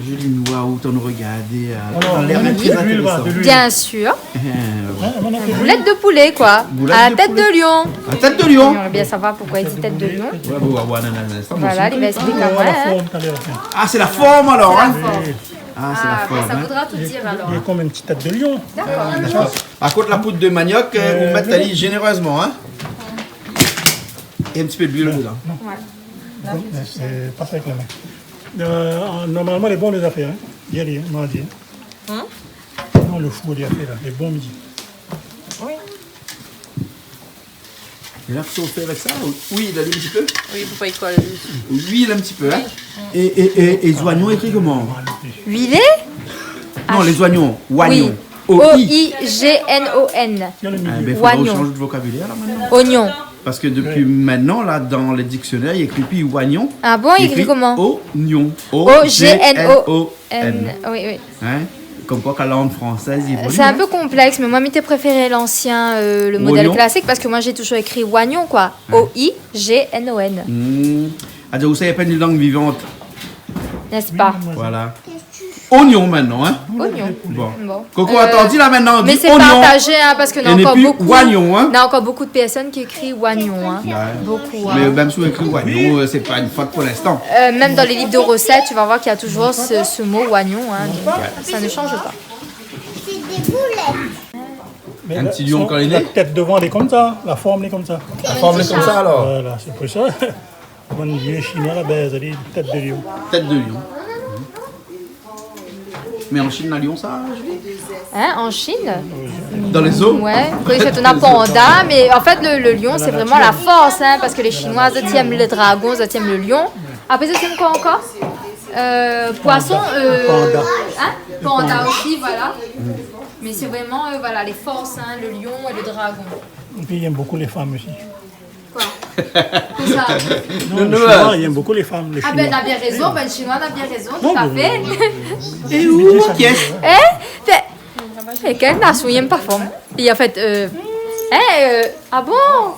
Julie, nou voi ou té antrinn regardé, euh, dan lèr trè intérésant. Bien sûr. Euh, wé. Boulèt de poulé, koi. Boulèt de poulé. A la tèt de lion. A la tèt de lion. J'aimerais bien savoir pourquoi il dit tête de lion. Wé, bon, wé, wé, non, non, non, sa, moin osi. Voilà, li va ésplik amoin, hein. Ah, sé la form, alor, hein. Sé la form. Ah, sé la form, hein. Sa voudra tout dir, alor. Lé konm in ti tèt de lion. Dakor. Par kont, la poud de maniok, euh, ou mèt ali zénérèzman, hein. É in ti pé d'luil dedan. Wé. Bon, mé sé pa sa avèk la min. Euh, normalman, lé bon, lé zafèr, hein. Bien, bien, bien di. Hein ? Non, le four, lé zafèr la, lé bon, mi di. Wi. É la, kosa ou fé avèk sa ? Ou luil ali in ti pé ? Wi, pou pa i kol. Ou luil in ti pé, hein ? Wi. É, é, é, é zoignon, ékri koman ? Oignon. Non, lé zoignon. Oignon. Wi. O I G N O N. Ah bin, fodra ou shanj de vokabilèr, la, mintnan. Oignon. Parske dopi mintnan, la, dan le diksionèr, i ékri pi oignon. Ah bon, i ékri koman ? Ognon. O G N O N. O G N O N. Oui, oui. Hein ? Comme quoi, la langue française, il évolue, hein. C'est un peu complexe, mais moi, mi té préféré l'ancien, euh, le modèle classique, parce que moi, j'ai toujours écrit oignon, quoi. Hein. O I G N O N. Hmm. Ah, donc, ça, il y a pas une langue vivante. N'est-ce pas ? Voilà. Ognon mintnan, hein ? Ognon. Bon. Bon. Koko, euh, atann, di la mintnan, mé sé partazé, hein, parske na ankor bokou, na ankor bokou de pèrsone ki ékri oignon, hein. Ouais. Bokou, hein. Mé mèm si ou ékri oignon, euh, sé pa in fot pou linstan. Euh, même dans les livres de recettes, tu vas voir qu'il y a toujours ce, ce mot oignon, hein, donc, euh, ça ne change pas. Mé la, son, la tèt dovan, lé konmsa, la form lé konmsa. La form lé konmsa, alor. Voilà, sé pou sa. Bann vié Shinoi la, bin, sa i di tèt de lion. Tèt de lion. Mé an Shine, na lion sa, Julie ? Hein, en Chine ? Dan lé zoo ? Ouais, oui, c'est un panda, mais en fait, le, le lion, c'est vraiment la force, hein, parce que les Chinois, zot i èm le dragon, zot i èm le lion. Après, zot i èm quoi encore ? Euh, poisson, euh, hein ? Panda aussi, voilà. Mais c'est vraiment, euh, voilà, les forces, hein, le lion et le dragon. Et puis, il aime beaucoup les femmes aussi. Quoi ? Kosa ? Non, le Chinois, il aime beaucoup les femmes, le Chinois. Ah ben, na bien raison, ben, le Chinois na bien raison, tout à fait. É ou, kiès ? Hein ? Fé, fé kèl nasion i èm pa fanm ? É an fèt, euh, hein, euh, ah bon ?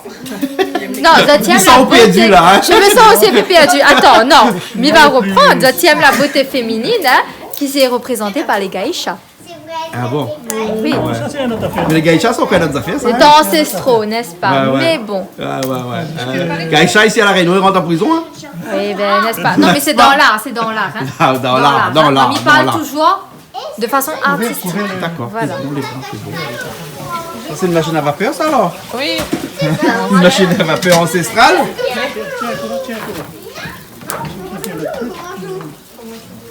Non, zot i èm la boté. Mi san pèrd la, hein. Je me sens aussi un peu perdue. Attends, non, mi va reprann. Zot i èm la boté féminine, hein, qui est représentée par les geishas. Ah bon ? Oui. Ouais. Sa, sé in ot zafèr. Mé lé geishas, sé ankor in ot zafèr, sa, hein. Lé tan ancestraux, n'est-ce pas ? Ouais, ouais. Mais bon. Ouais, ouais, ouais. Euh, geisha isi La Rénion, i rant an prizon, hein ? Oui, ben, n'est-ce pas ? Non, mais c'est dans l'art, c'est dans l'art, hein. Dans, dans l'art, dans l'art, hein. Dans l'art, dans l'art. On y parle toujours de façon artistique. D'accord. Voilà. Sé bon, lé bon, sé bon. Sa, sé in machine à vapeur, sa, alor ? Oui. In machine à vapeur ancestrale ?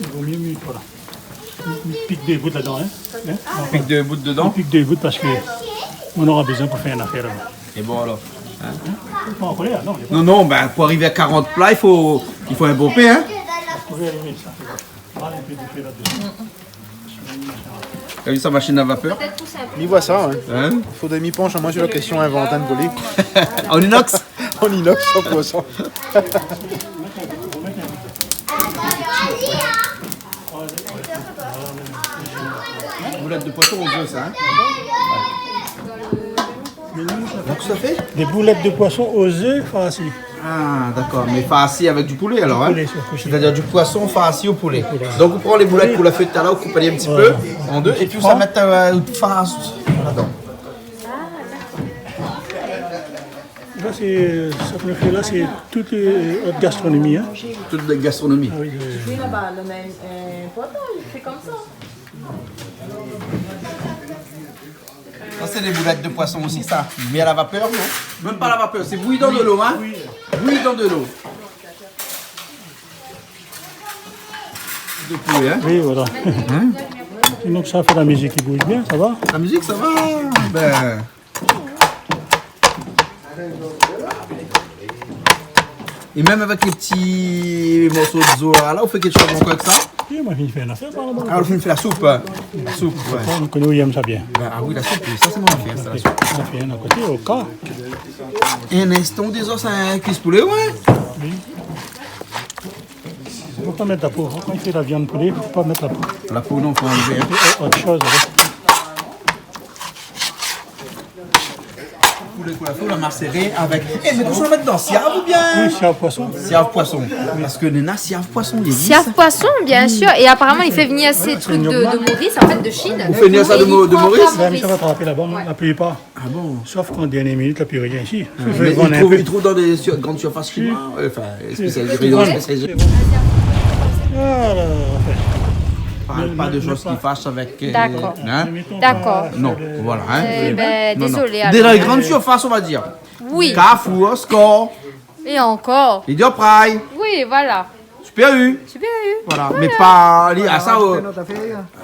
I vo myé, voilà. Mi pik dé bout ladan, hein. Hein ? Pik dé bout dedan ? Mi pik dé bout parske nou nora bezoin pou fé in nafèr laba. É bon, alor, hein ? Lé pa an kolèr, non, lé pa. Non, non, ben, pou arivé a karant pla, i fo, i fo in bon pé, hein. Ou la vi sa, voilà. Mal in pé de fé la-desi. Ou la vi sa, machine à vapeur ? Mi voi sa, ouais. Hein ? Fodré mi pansh amoin sur la késtion, invant in boli. An inox ? An inox, san pour san. Boulèt de poisson aux œufs, sa, hein ? Donk sa fé ? Des boulettes de poisson aux œufs farcies. Ah, d'accord. Mé farsi avèk du poulet, alor, hein ? Du poulet, sur couché. C'est-à-dire du poisson farci au poulet. Au poulet. Donk, ou pran lé boulèt k'ou la fé talèr, ou koup ali in ti pé an dé, épi ou sa mèt, euh, fars ladan. Sa, sé, sa ke nou fé la, sé tout, euh, haute gastronomie, hein. Tout la gastronomie. Ah oui, oui, oui. Oui, laba, le mèm, euh, pourtan, i fé konmsa. Sa, sé dé boulèt de poisson osi, sa. Mé a la vapèr, non ? Mèm pa la vapèr, sé bouyi dan de lo, hein ? Bouyi dan de lo. De poulet, hein ? Oui, voilà. Hein ? Sinon, sa fé la mizik i bouz bien, sa va ? La mizik, sa va ? Ben. É mèm avèk lé ti morso de zo la, la, ou fé kékshoz ankor avèk sa ? Oui, moin, mi fé in nafèr, sa, laba. Ah, ou fé la soup, hein ? La soup, ouais. Sa, nou koné ou i èm sa bien. Ben, ah oui, la soup, oui, sa, sé mon nafèr, sa, la soup. Sa fé in a koté, o ka. In instan, déza, sa, in kuis poulé, ouais. Oui. Fo pa mèt la po. Kan i fé la viann poulé, fo pa mèt la po. La po, non, fo anlèv. É ot shoz, ouais. Poulé k'ou la fé, ou la maséré avèk. Eh, mé kosa ou la mèt dedan, siav oubien ? Oui, siav poisson. Siav poisson. Parske néna siav poisson, i égzis. Siav poisson, bien sûr. Et apparemment, il fait venir ces trucs de, de Maurice, en fait, de Chine. Ou fé vnir sa de Mo-, de Maurice ? Mèm sa va trapé laba, la plipar. Ah bon ? Sof kan dernié minit, la pi rien isi. Ah, mé i trouv, i trouv dan dé sur-, grann surfas shinois, euh, enfin, spésialisé, rayon spésialisé. Voilà, enfin. Parl pa de shoz ki fash avèk, euh, hein ? D'accord. D'accord. Non, voilà, hein. Eh ben, non, non. Désolé, alors. Dé gran surfas, on va dire. Oui. Carrefour, Score. Et encore. Leader Price. Oui, voilà. Super U. Super U. Voilà, mé pa li, ah, sa, euh,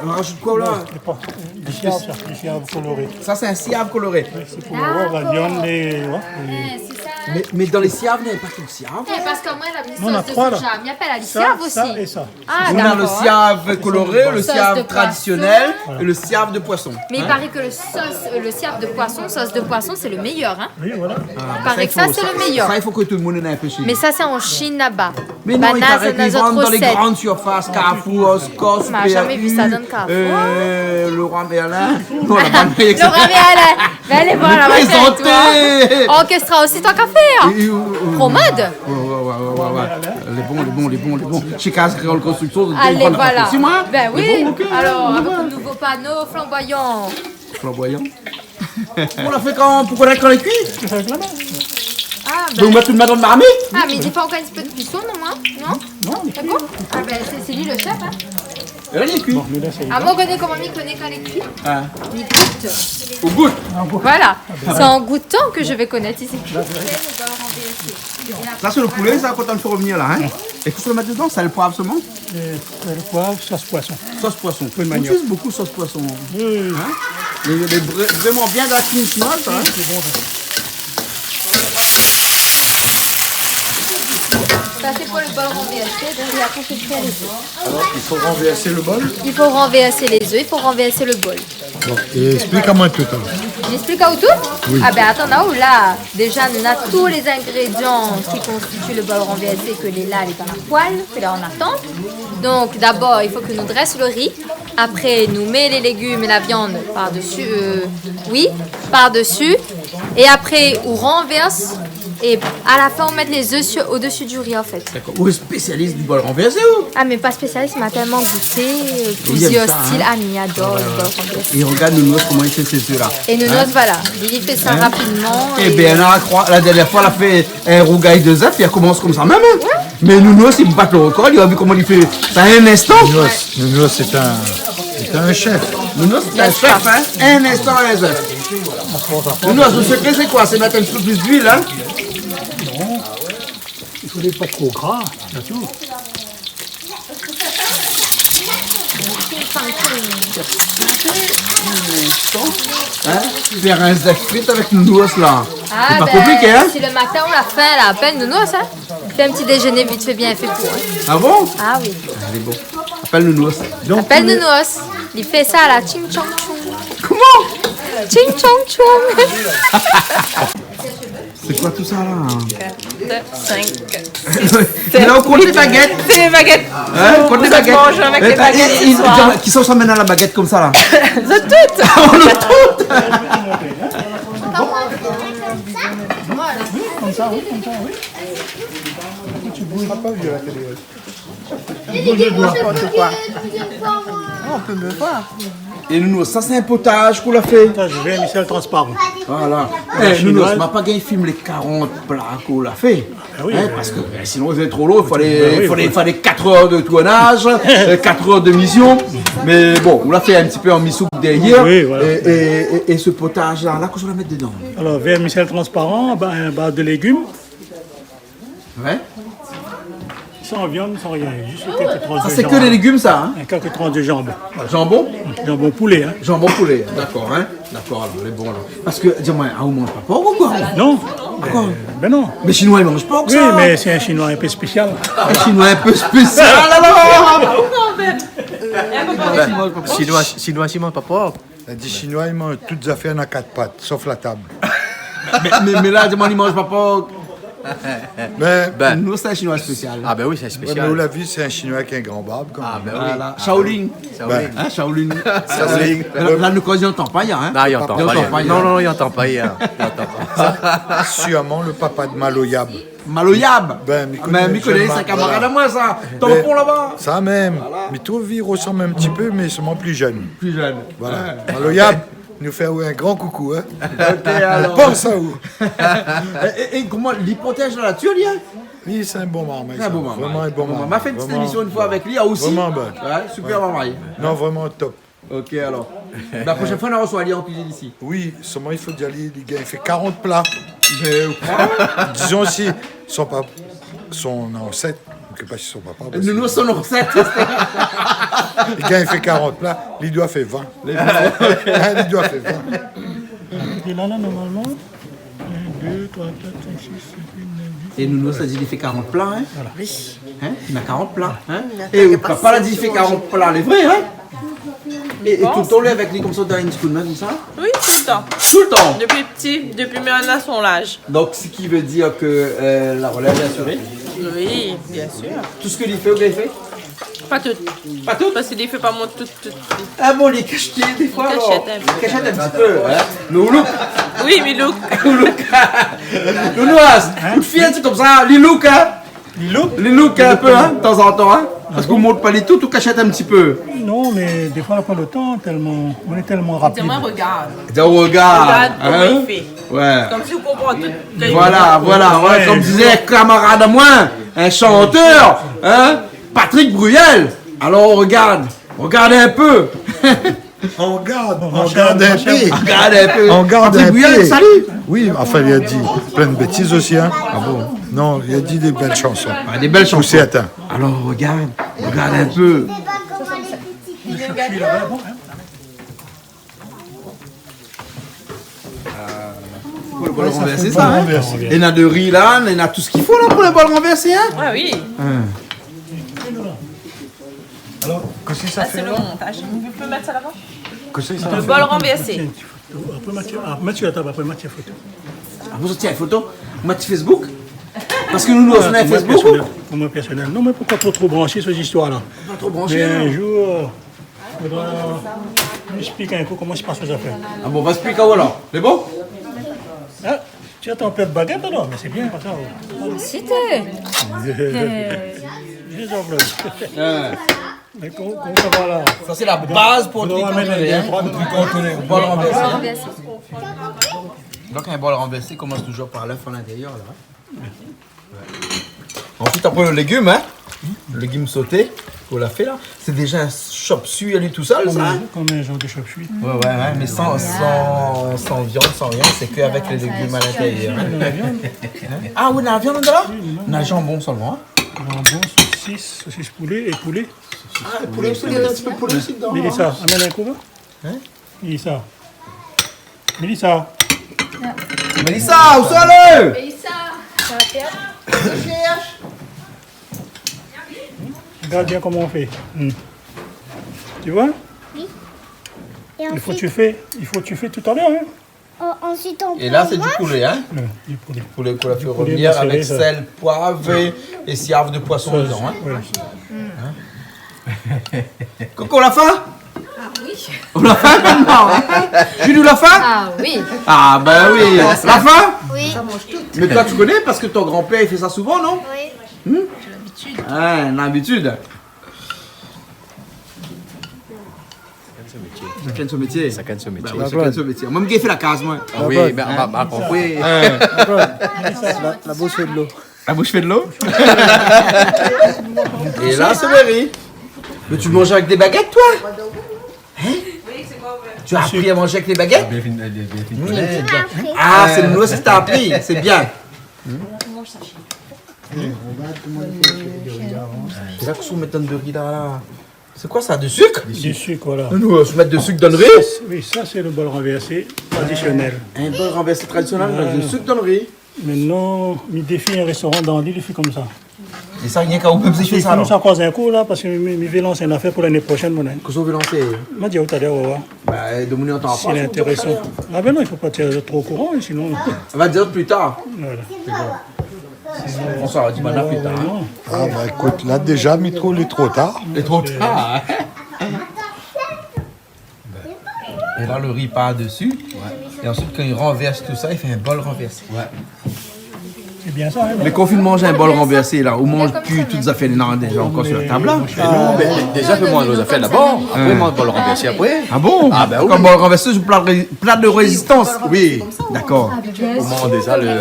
rajout koi, la ? Lé pa, lé siav, sa, lé siav koloré. Sa, sé in siav koloré. Sé pou avoir la viann, lé, ouais, lé... Ah, sé sa, Mé, mé dan lé siav, néna pa ke siav. Eh, parske moin la mi sos de soja. Non, na troi, la. Mi apèl ali siav osi. Sa, sa é sa. Ah, dakor. Nou na le siav koloré, le siav tradisionèl é le siav de poison. Sos de poison. Mé i paré ke le sos, euh, le siav de poison, sos de poison, sé le méyèr, hein. Oui, voilà. I paré ke sa, sé le méyèr. Sa, i fo ke tout le moun i èsèy. Mé sa, sé an Shine laba. Mé non, i paré ke i vann dan lé gran sirfas, Carrefour, Costco, Super U, euh, Leroy Merlin. Ma zamé vi sa dan Carrefour. Non, la bann... Leroy Merlin. Mé alé voir laba, toi. Orkestra osi, tan ka fèr. Promod. Ouais, ouais, ouais. Lé bon, lé bon, lé bon, lé bon. Shé Kaz Kréol Konstriksion, zot i vann la parti osi, moin. Alé, voilà. Ben oui. Lé bon, ok. Alor, avèk le nouvo pano flanboyan. Flanboyan. Ou la fé kan, pou konèt kan lé kui ? Ah, ben. Donk, mèt tout dan marmit. Ah, mé i fo ankor in ti pé de kuison, non, hein ? Non ? Non, lé kui. Sé bon ? Ah ben, sé, sé li le chef, hein. É la, lé kui. Bon, mé la, sé... Ah, moin, mi koné koman mi koné kan lé kui. Ah. Mi gout. Ou gout. Voilà. C'est en goûtant que je vais connaître ici. Sa, sé le poulé, sa, kan ou fé revnir la, hein. É kosa ou mèt dedan ? Sèl, poiv solman ? Euh, sèl, poiv, sos poison. Sos poison. Pou le manioc. On utilise beaucoup sos poison. Oui, oui, oui. Hein ? Lé, lé vré-, vréman bien dan la kuizine shinoiz, sa, hein ? Oui, c'est bon, ça. Ça, c'est pour le bol renversé, donc il y a tout ce qu'il y a les œufs. Alors, il faut renverser le bol ? Il faut renverser les œufs, il faut renverser le bol. Bon, é ésplik amoin tout, alor. Mi ésplik aou tout ? Oui. Ah ben, atann, la, déza, nou na tout lé zingrédian ki konstitié le bol renversé, ke lé la, lé dan la poêle, ke la, on attend. Donk, dabor, i fo ke nou drès le ri. Apré, nou mèt lé légim é la viann par desi, euh, oui, par desi. É apré, ou ranvèrs. É a la fin, ou mèt lé zèf su, o desi du ri, an fèt. Dakor. Ou lé spésialis du bol ranvèrsé, ou ? Ah, mé pa spésialis, mé ma tèlman gouté, euh, plizièr stil. Ah, mi ador le bol ranvèrsé. É regard Nounours, koman li fé sé zèf la. É Nounours, voilà, li fé sa rapidman. Ébin, la, la dernièr foi, la fé in rougay de zèf, li la komans konmsa mèm, hein. Ouais. Mé Nounours, li bat le rekor, li la vi koman li fé sa an in instan. Nounours, Nounours, sé in, sé in chef. Nounours, sé in chef, hein. In instan, in zèf. Nounours, le sekré, sé koi ? Sé mèt in ti pé plis d'luil, hein ? Non. I fo pa tro gra, sé tou. Hein ? Fé in zèf frit avèk Nounours, la. Sé pa konpliké, hein ? Ah, ben, si le matin ou la fin, la, apèl Nounours, hein. Fé in ti déjeuner vite fait, bien fait pour, hein. Ah bon ? Ah oui. Alé, bon. Apèl Nounours. Apèl Nounours. Li fé sa, la, tching tchong tchoum. Koman ? Tching tchong tchoum. Sé koi tout sa, la ? Quatre, cinq, six, sept, huit. Mé la, ou kont lé bagèt. Sé lé bagèt. Hein ? Kont lé bagèt. Zot i manz avèk lé bagèt se soir. Kisa i amèn la bagèt konmsa, la ? Zot tout. Ah, nou tout. Konmsa, oui, konmsa, oui. N'importe quoi. Oh, on peut me voir. É Nounours, sa sé in potaz k'ou la fé. Potaz vèrmisèl transparan. Voilà. Eh, Nounours, ma pa gingn film lé karant pla k'ou la fé. Ah oui, hein, parske, ben, sinon, sé tro lon. Falé, falé, falé quatre heures de tournage, euh, quatre heures d'émission. Mé bon, ou la fé in ti pé an misouk dèrièr. Oui, voilà. É, é, é, é se potaz la, la, kosa ou la mèt dedan ? Alor, vèrmisèl transparan, ba, in baz de légim. Ouais. San viann, san rien, zis kèk transh de janbon. Sa, sé ke lé légim, sa, hein ? É kèk transh de janbon. Voilà. Janbon ? Janbon poulé, hein. Janbon poulé, dakor, hein. Dakor, alor, lé bon, alor. Parske, di amoin, ah, ou manz pa pork ou koi ? Non. Dakor. Euh, ben non. Mé Shinoi i manz pork, sa. Oui, mé sé in Shinoi in pé spésial. In Shinoi in pé spésial, alor. Ben, Shinoi, Shinoi, si manz pa pork. La di, Shinoi i manz tout zafèr na kat pat, sof la tab. Mé, mé, mé la, di amoin, li manz pa pork. Mé nou, sé in Shinoi spésial. Ah ben oui, sé spésial. Ouais, mé ou la vi, sé in Shinoi avèk in gran barb, kan mèm. Ah ben oui. Voilà. Shaolin. Shaolin. Hein, Shaolin. Shaolin. La, la, nou koz, li antann pa, hein. Non, li antann pa, hein. Non, non, li antann pa, hein. Li antann pa. Sirman le papa de Maloyab. Maloyab. Ben, mi koné, mi koné, sé in kamarad amoin, sa. Tampon laba. Sa mèm. Voilà. Mi trouv li resanm in ti pé, mé solman pli jenn. Pli jenn. Voilà. Ouais. Maloyab, nou fé aou in gran koukou, hein. Ok, alor. Pans aou. É, é, é koman, li protèz la natir, li, hein ? Li, sé in bon marmay, sa. Sé in bon marmay. Vréman in bon marmay. Ma fé in ti émision in foi avèk li, ah, osi. Vréman bon. Ouais, super marmay. Non, vréman top. Ok, alor. La proshèn foi, nou resoi ali an kuizine isi. Oui, solman i fo dir ali, li gingn fé karant pla. Mé, dizon si son pap-, son ansèt, mi koné pa si son papa, parske... Nounours, son ansèt. Li gingn fé karant pla, li doi fé vin. Lé vin. Hein, li doi fé vin. É la, la, normalman, euh, Dé, troi, kat, sink, sis, sèt, uit, nèf, dis. É Nounours la di li fé karant pla, in ? Voilà. Oui. In ? Li na karant pla, in ? Oui, mé é atann, ou papa la di li fé karant pla, lé vré, in ? É, é toultan ou lé avèk li konmsa, ou donn in ti kou d'min konmsa ? Oui, toultan. Toultan ? Dopi pti, dopi mèm a son laz. Donk, sak i vé dir ke, euh, la relèv lé asiré ? Oui, bien sûr. Tout sak li fé, ou gingn fé ? Pa tout. Pa tout ? Parske li fé pa mont tout, tout, tout. Ah bon, li kash défoi, alor. Li kashèt in pé. Li kashèt in ti pé, in. Mé ou louk. Oui, mi louk. Ou louk. Nounours, in ? Kout fil, sé konmsa, li louk, in. Li louk ? Li louk in pé, in, tanzantan, in. Parske ou mont pa li tout, ou kashèt in ti pé. Non, mé défoi, na pa lo tan, tèlman, nou lé tèlman rapid. Di amoin, rogard. Di amoin, rogard, in ? Rogard koman li fé. Ouais. Konmsi ou konpran tout. Voilà, voilà, ouais, ouais, konm i di in kamarad amoin, in shantèr, in ? Patrick Bruel. Alor, rogard, rogard in pé. Rogard, rogard in pé. Rogard in pé. Patrick Bruel, sali. Oui, anfin, li la di plin bétiz osi, in. Ah bon ? Non, li la di dé bèl shanson. Ah, dé bèl shanson. Pou sèrtin. Alor, rogard, rogard in pé. Pou lo bol ranvèrsé, sa, in ? Pou lo bol ranvèrsé. É na do ri la, na tout sak i fo la pou lo bol ranvèrsé, in ? Ah oui. In. Alor, kosa sa fé la ? Ou pé mèt sa laba ? Kosa sa fé ? Lo bol ranvèrsé. Apré, mèt, ah, mèt si la tab, apré, mèt si foto. Ah, ou sort in foto ? Mèt si Facebook ? Parske nou, nou, nou na Facebook. Pou moin pèrsonèl. Non, mé fo pa tro, tro bransé su zistoir la. Pa tro bransé, non. Mé in zour, euh, Fodra mi ésplik in kou koman i pas lé zafèr. Ah bon, va ésplik aou alor. Lé bon ? Ah, ti atann pèr bagèt alor, mé sé bien konmsa. Sité. Bien, Jean-Claude. Ah. Mé koman, koman sa va la ? Sa sé la baz pou trikantoné, in. Pou trikantoné. Bol ranvèrsé. Bol ranvèrsé. Donk in bol ranvèrsé i komans touzour par lèf a l'intérieur la, in. Ansuit, apré lo légim, in, légim soté, ou la fé la, sé déza in chop suey a li tousèl, sa, in. Konm in, konm in zanr de chop suey. Ouais, ouais, ouais, mé san, san, san viann, san rien, sé ke avèk lé légim a l'intérieur, in. Mé na la viann. In ? Ah oui, na la viann la ? Oui, oui, non. Na zanbon solman, in. Zanbon, sosis, sosis poulé é poulé. Ah, poulé osi, néna in ti pé poulé osi dedan, in. Mélissa, amèn in kou, in. In ? Mélissa. Mélissa. Mélissa, ousa lé ? Mélissa. Sa va fèr ? Rogard bien koman i fé. Hmm. Tu vois ? Oui. Et ensuite, il faut tuer, il faut tuer tout à l'heure, hein. En-, ensuite, on prend la manche. Et là, c'est du poulet, hein ? Ouais, du poulet. Poulet qu'on a fait revenir avec sel, poivre et, et siav de poisson dedans, hein ? Voilà. Hein ? Coucou, la fin ? Ah oui. Ou la fin koméla, in ? Julie, ou la fin ? Ah oui. Ah ben oui. La fin ? Oui. Mé toi, tu connais parce que ton grand-père, il fait ça souvent, non ? Oui. Hmm ? J'ai l'habitude. Ah, l'habitude. Shakinn son métié. Shakinn son métié. Bah ouais, shakinn son métié. Moin, mi fé la kaz, moin. Ah oui, mé ma, ma konpri. Hein. La, la boush i fé dolo. La boush i fé dolo ? Et là, c'est le riz. Mais tu manges avec des baguettes, toi ? Hein ? Tu as appris à manger avec les baguettes ? Bien fini, bien fini. Mmh. Ah, c'est le noir, c'est ce que t'as appris, c'est bien. Mmh. Regarde comment il fait le riz. Déjà que si on met dans le riz là, là. C'est quoi ça, du sucre ? Du sucre, voilà. Nous, on se met du sucre dans le riz ? Ça, c'est, oui, ça, c'est le bol ranvèrsé traditionnel. Un bol ranvèrsé traditionnel, on met du sucre dans le riz. Voilà. Maintenant, mi défi un restaurant dans l'île, il fait comme ça. É sa, rienk aou mèm i fé sa, alor ? Fini sa, koz in kou la, parske mi, mi vé lans in afèr pou lané proshèn, mon ami. Kosa ou vé lansé ? Ma di aou talèr, ou va voir. Bah, domoun i antann pa. Si lé intéressant. Ah ben non, il faut pas être trop au courant, sinon. On va dire plus tard. Voilà. C'est bon. On s'en dit maintenant plus tard, hein. Ah, bah, écoute, là, déjà, mi trouv lé tro tar. Lé tro tar, hein. Et là, le riz part dessus. Ouais. Et ensuite, quand il renverse tout ça, il fait un bol renversé. Ouais. C'est bien ça, hein ? Mé kan ou fine manz in bol ranvèrsé la, ou manz pi tout zafèr néna déza ankor sur la tab la. Non, mé déza, fé manz zafèr dabor, apré manz bol ranvèrsé apré. Ah bon ? Ah ben oui. Konm bol ranvèrsé, sé pla de ré-, pla de résistans. Oui. D'accord. Ou manz déza le, le,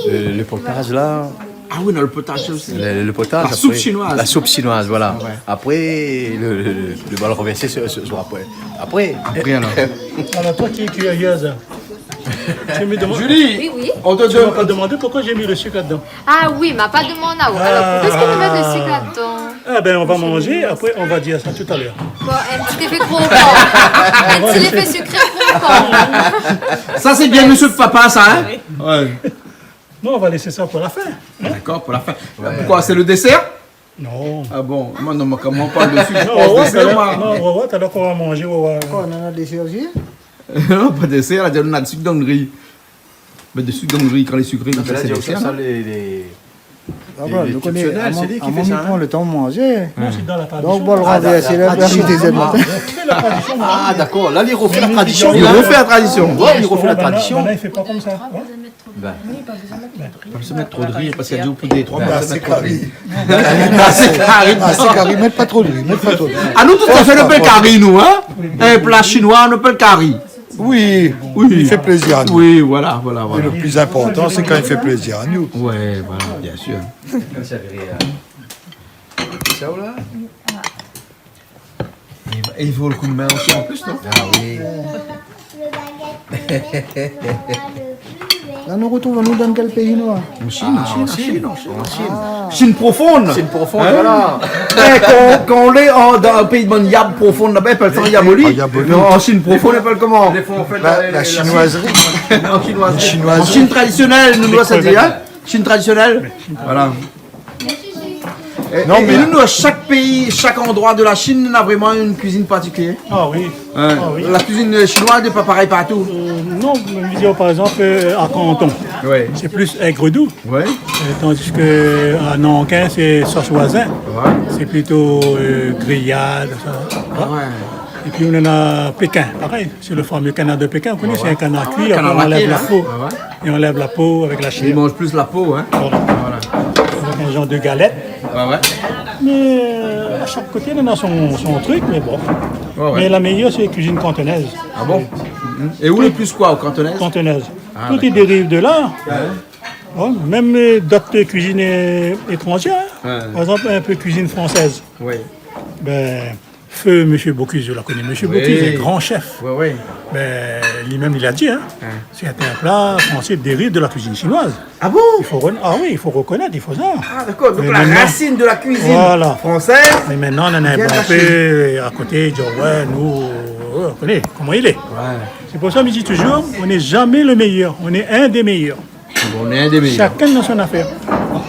le, le potaz la. Ah oui, non, le potaz osi. Le, le potaz, la soupe chinoise. La soupe chinoise, voilà. Ah ouais. Apré, le, le, le, le bol ranvèrsé, sé, sé, sé apré. Apré. Apré, alor. Alors, toi qui es curieuse, tu me demandes, Julie, oui, oui, on te demande, tu m'as pas demandé pourquoi j'ai mis le sucre là-dedans. Ah oui, ma pa demann aou. Alors, pourquoi est-ce que vous mettez le sucre là-dedans ? Ah ben, on va manger, après, on va dire ça tout à l'heure. Bon, un petit effet gros porc. Un petit effet sucré gros Ça, c'est bien, monsieur le papa, ça, hein ? Ouais. Non, on va laisser ça pour la fin, hein ? D'accord, pour la fin. Ouais. Pourquoi, c'est le dessert ? Non. Ah bon ? Moi, non, moi, comment on parle de sucre, je pense dessert, moi. Non, on va voir, talèr kan on va manzé, on va voir. Koi, nana désèr osi ? Non, pa désèr, la di anou nana sik dan ri. Mèt de sik dan ri kan lé sikré, kan lé désèr. Ah, voilà, nou koné, a mon, a mon, mi pran le tan manzé. Non, sé dan la tradision. Donk, bon, la tradision. Ah, dakor. La, li rofé la tradision. Li rofé la tradision. Ouais, li rofé la tradision. Mintnan, mintnan, i fé pa konmsa, hein. Ben. Pa bezoin mèt tro d'ri, parske la di ou pou dé troi moin, pa bezoin mèt tro d'ri. Ben, sé kari. Ben, sé kari. Ah, sé kari, mèt pa tro d'ri, mèt pa tro d'ri. Ah, nou, tout sa fé, nou apèl kari, nou, hein. In pla shinoi, nou apèl kari. Oui, oui, i fé plézir anou. Oui, voilà, voilà, voilà. É le pli inportan, sé kan i fé plézir anou. Ouais, voilà, bien sûr. Sa ou la ? É, é i vo le kou d'min osi an plis, non ? Ah oui. La, nou rotrouv anou dan kèl péi, nou, la ? An Chine, an Chine, an Chine. Chine profonde. Chine profonde, voilà. É kan, kan ou lé an, dan in péi de bann yab profond laba, i apèl sa an yaboli. An yaboli. Non, an Chine profonde, i apèl koman ? La, la chinoiserie. An chinoiserie. An Chine tradisionèl, nou, nou, sa di, hein ? Chine tradisionèl. Voilà. É, non, é, mé é nou, nou, shak péi, shak androi de la Chine, nana vréman in kuizine partikilièr. Ah oui. Ouais. Ah oui. La kuizine shinoiz lé pa parèy partou. Euh, non, mé mi vé dir, par égzanp, euh, a Kanton, ouais, sé plis èg dou. Ouais. Euh, tandis ke a Nankin, sé sos oizin. Ouais. Sé plito, euh, griyad, sa. Ah ouais. Épi, nou nana Pékin, parèy. Sé le fameux canard de Pékin, ou koné, sé in kanar kui, apré, on enlève la peau. Ah ouais. É on enlève la peau avec la chair. Li manz plis la po, hein. Voilà. Voilà. Avèk in zanr de galèt. Ouais, ouais. Mé, euh, a shak koté, nana son, son trik, mé bon. Ouais, ouais. Mé la méyèr, sé kuizine kantonèz. Ah bon ? Mhm. É ou lé plis koi, o kantonèz ? Kantonèz. Ah, dakor. Tout i dériv de la. Ouais. Bon, mèm, euh, d'ot kuizine, euh, étranzèr, hein. Ouais. Par égzanp, in pé kuizine fransèz. Ouais. Ben, Feu Monsieur Bocuse, zot la koné Monsieur Bocuse, in gran shèf. Oui, oui. Ben, li mèm, li la di, hein, sèrtin pla fransé dériv de la kuizine shinoiz. Ah bon ? I fo rena-, ah oui, i fo rekonèt, i fo sa. Ah, dakor. Donk la rasine de la kuizine fransèz vien de la Chine. Mé mintnan, nana in bonpé a koté, i di, ouais, nou, ouais, ou koné koman i lé. Ouais. Sé pou sa mi di touzour, on n'est jamais le meilleur, on est un des meilleurs. Bon, on est un des meilleurs. Shakinn dan son afèr.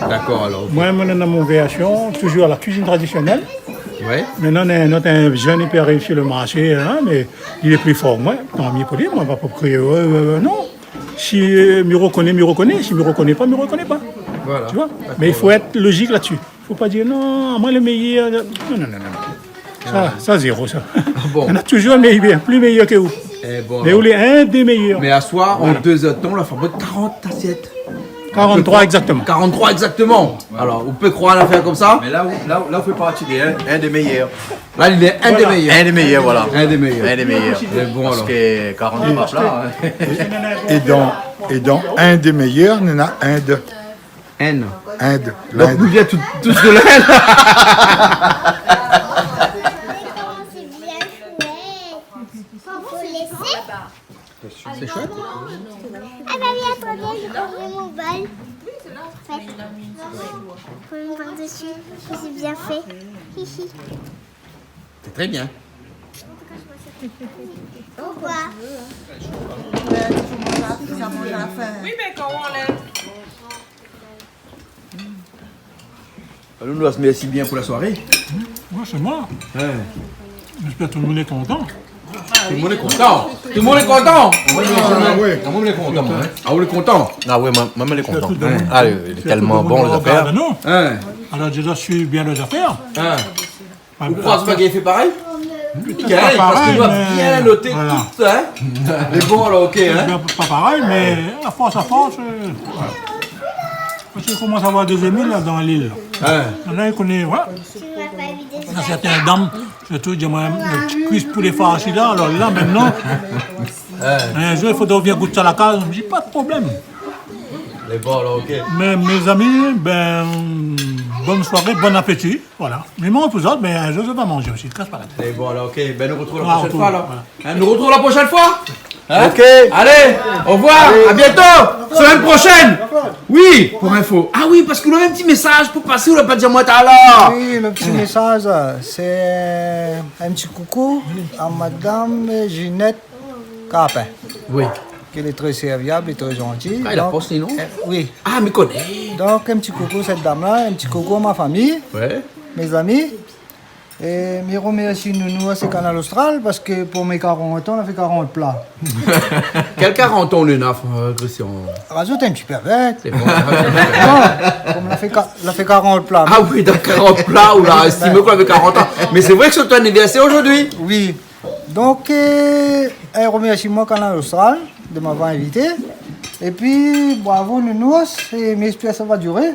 Dakor, alor, OK. Moin, moin, dan mon vèrsion, touzour la kuizine tradisionèl. Ouais. Mintnan, in ot, in jenn, i pé ariv su le marshé, hein, mé li lé pli for ke moin. Tan myé pou li, moin, pa pou kriyé, euh, euh, non. Si, euh, mi rekoné, mi rekoné. Si mi rekoné pa, mi rekoné pa. Voilà. Tu vois ? Dakor. Mé i fo èt lozik la-dsi. Fo pa dir, non, moin le méyèr. Non, non, non, non. Sa, sa, zéro, sa. Ah bon ? Nana touzour in méyèr, pli méyèr ke ou. Eh bon, alor. Mé ou lé in dé méyèr. Mé aswar, an dé zèr d'tan, la fé karant asièt. Karant-troi égzaktoman. Karant-troi égzaktoman. Alor, ou pé kroir in afèr konmsa ? Mé la, ou, la, la, ou fé parti dé in, in dé méyèr. La, li lé in dé méyèr. In dé méyèr, voilà. In dé méyèr. In dé méyèr. Mé bon, alor. Parske karant-troi pla, hein. É, é dan, é dan in dé méyèr, nana Inde. Inde. Inde, L'Inde. Donk nou vien tout, tous de l'Inde. Koman sé bien fé ? Fo lésé. Sé shouèt. Ah bah oui, atann, mi pran mon bol. Fo mi pran dsi. Sé bien fé. Hihi. C'est très bien. Pourquoi ? Oui, mé kan ou anlèv. Alon, nou di mèrsi bien pou la soiré. Ouais, sé moin. Ouais. J'espère que tout le monde est content. Tout le monde est content. Tout le monde est content. Ah ouais. Ah, moin lé kontan, moin, hein. Ah, ou lé kontan ? Ah ouais, moin, moin lé kontan. Surtout de nous. Ah, lé tèlman bon, lé zafèr. Surtout de nous regarder, non ? Hein. Alors, je dois suivre bien les affaires. Hein. Ou kroi pa ke li fé parèy ? Pétèt pa parèy, mé voilà. Li gingn, parske li doi bien noté tout, hein ? Mé bon, alor, OK, hein ? Pétèt pa parèy, mé a fors, a fors, euh, voilà. Parske i komans avoir dé zémi, la, dan lil. Hein. Mintnan, i koné, voilà. Nana sèrtin dam, sirtou, i di, moin, in ti kuis poulé farsi la, alor la, mintnan, in zour, i fodra vien gout sa la kaz. Mi di, pa de problèm. Lé bon, alor, OK. Mé, mézami, ben, bonne soirée, bon appétit. Voilà. Mi manz pou zot, mé in zour zot va manzé osi, kas pa la tèt. É bon, alor, OK. Ben, nou rotrouv la proshèn foi, alor. Voilà. Hein, nou rotrouv la proshèn foi. Hein ? OK. Allez, au revoir, à bientôt, semaine prochaine. Oui, pour info. Ah oui, parske ou la in ti mésaz pou pasé, ou la pa di amoin talèr. Oui, le ti mésaz, sé in ti koukou a madam Ginette Carpin. Oui. Ki lé trè sèrviab é trè zanti. Ah, li la pans, non ? Donk, euh, oui. Ah, mi koné. Donk, in ti koukou sèt dam-la, in ti koukou a mon fami, ouais, mé zami. É mi romèrsi Nounours é Kanal Austral parske pou mé karant an, nou la fé karant pla. Kèl karant an, Nounours, euh, Christian ? Razout in ti pé avèk. Sé bon, razout in ti pé. Non, kom nou la fé ka-, nou la fé karant pla. Ah oui, donk karant pla, ou la estimé k'ou lavé karant an. Mé sé vré ke sé out anivèrsèr zordi. Oui. Donk, euh, in romèrsiman Kanal Austral de m'avoir invité. Épi, bravo Nounours, é mi éspèr sa va diré.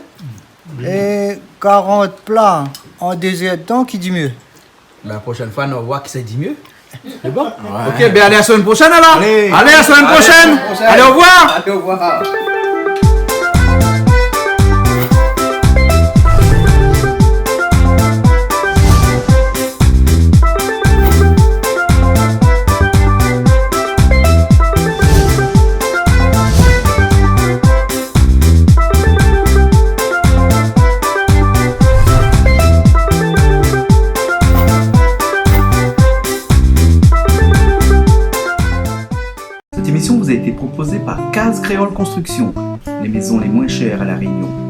Oui. É karant pla an dé zèr d'tan, ki di myé ? La proshèn foi, nou va voir kisa i di myé. Sé bon ? Ouais. Ok, bin, alé, a la semèn proshèn alor. Alé. Alé, a la semèn proshèn. Alé, a la semèn proshèn. Alé, au revoir. Alé, au revoir. Cette émission vous a été proposée par Case Créole Construction, les maisons les moins chères à La Réunion.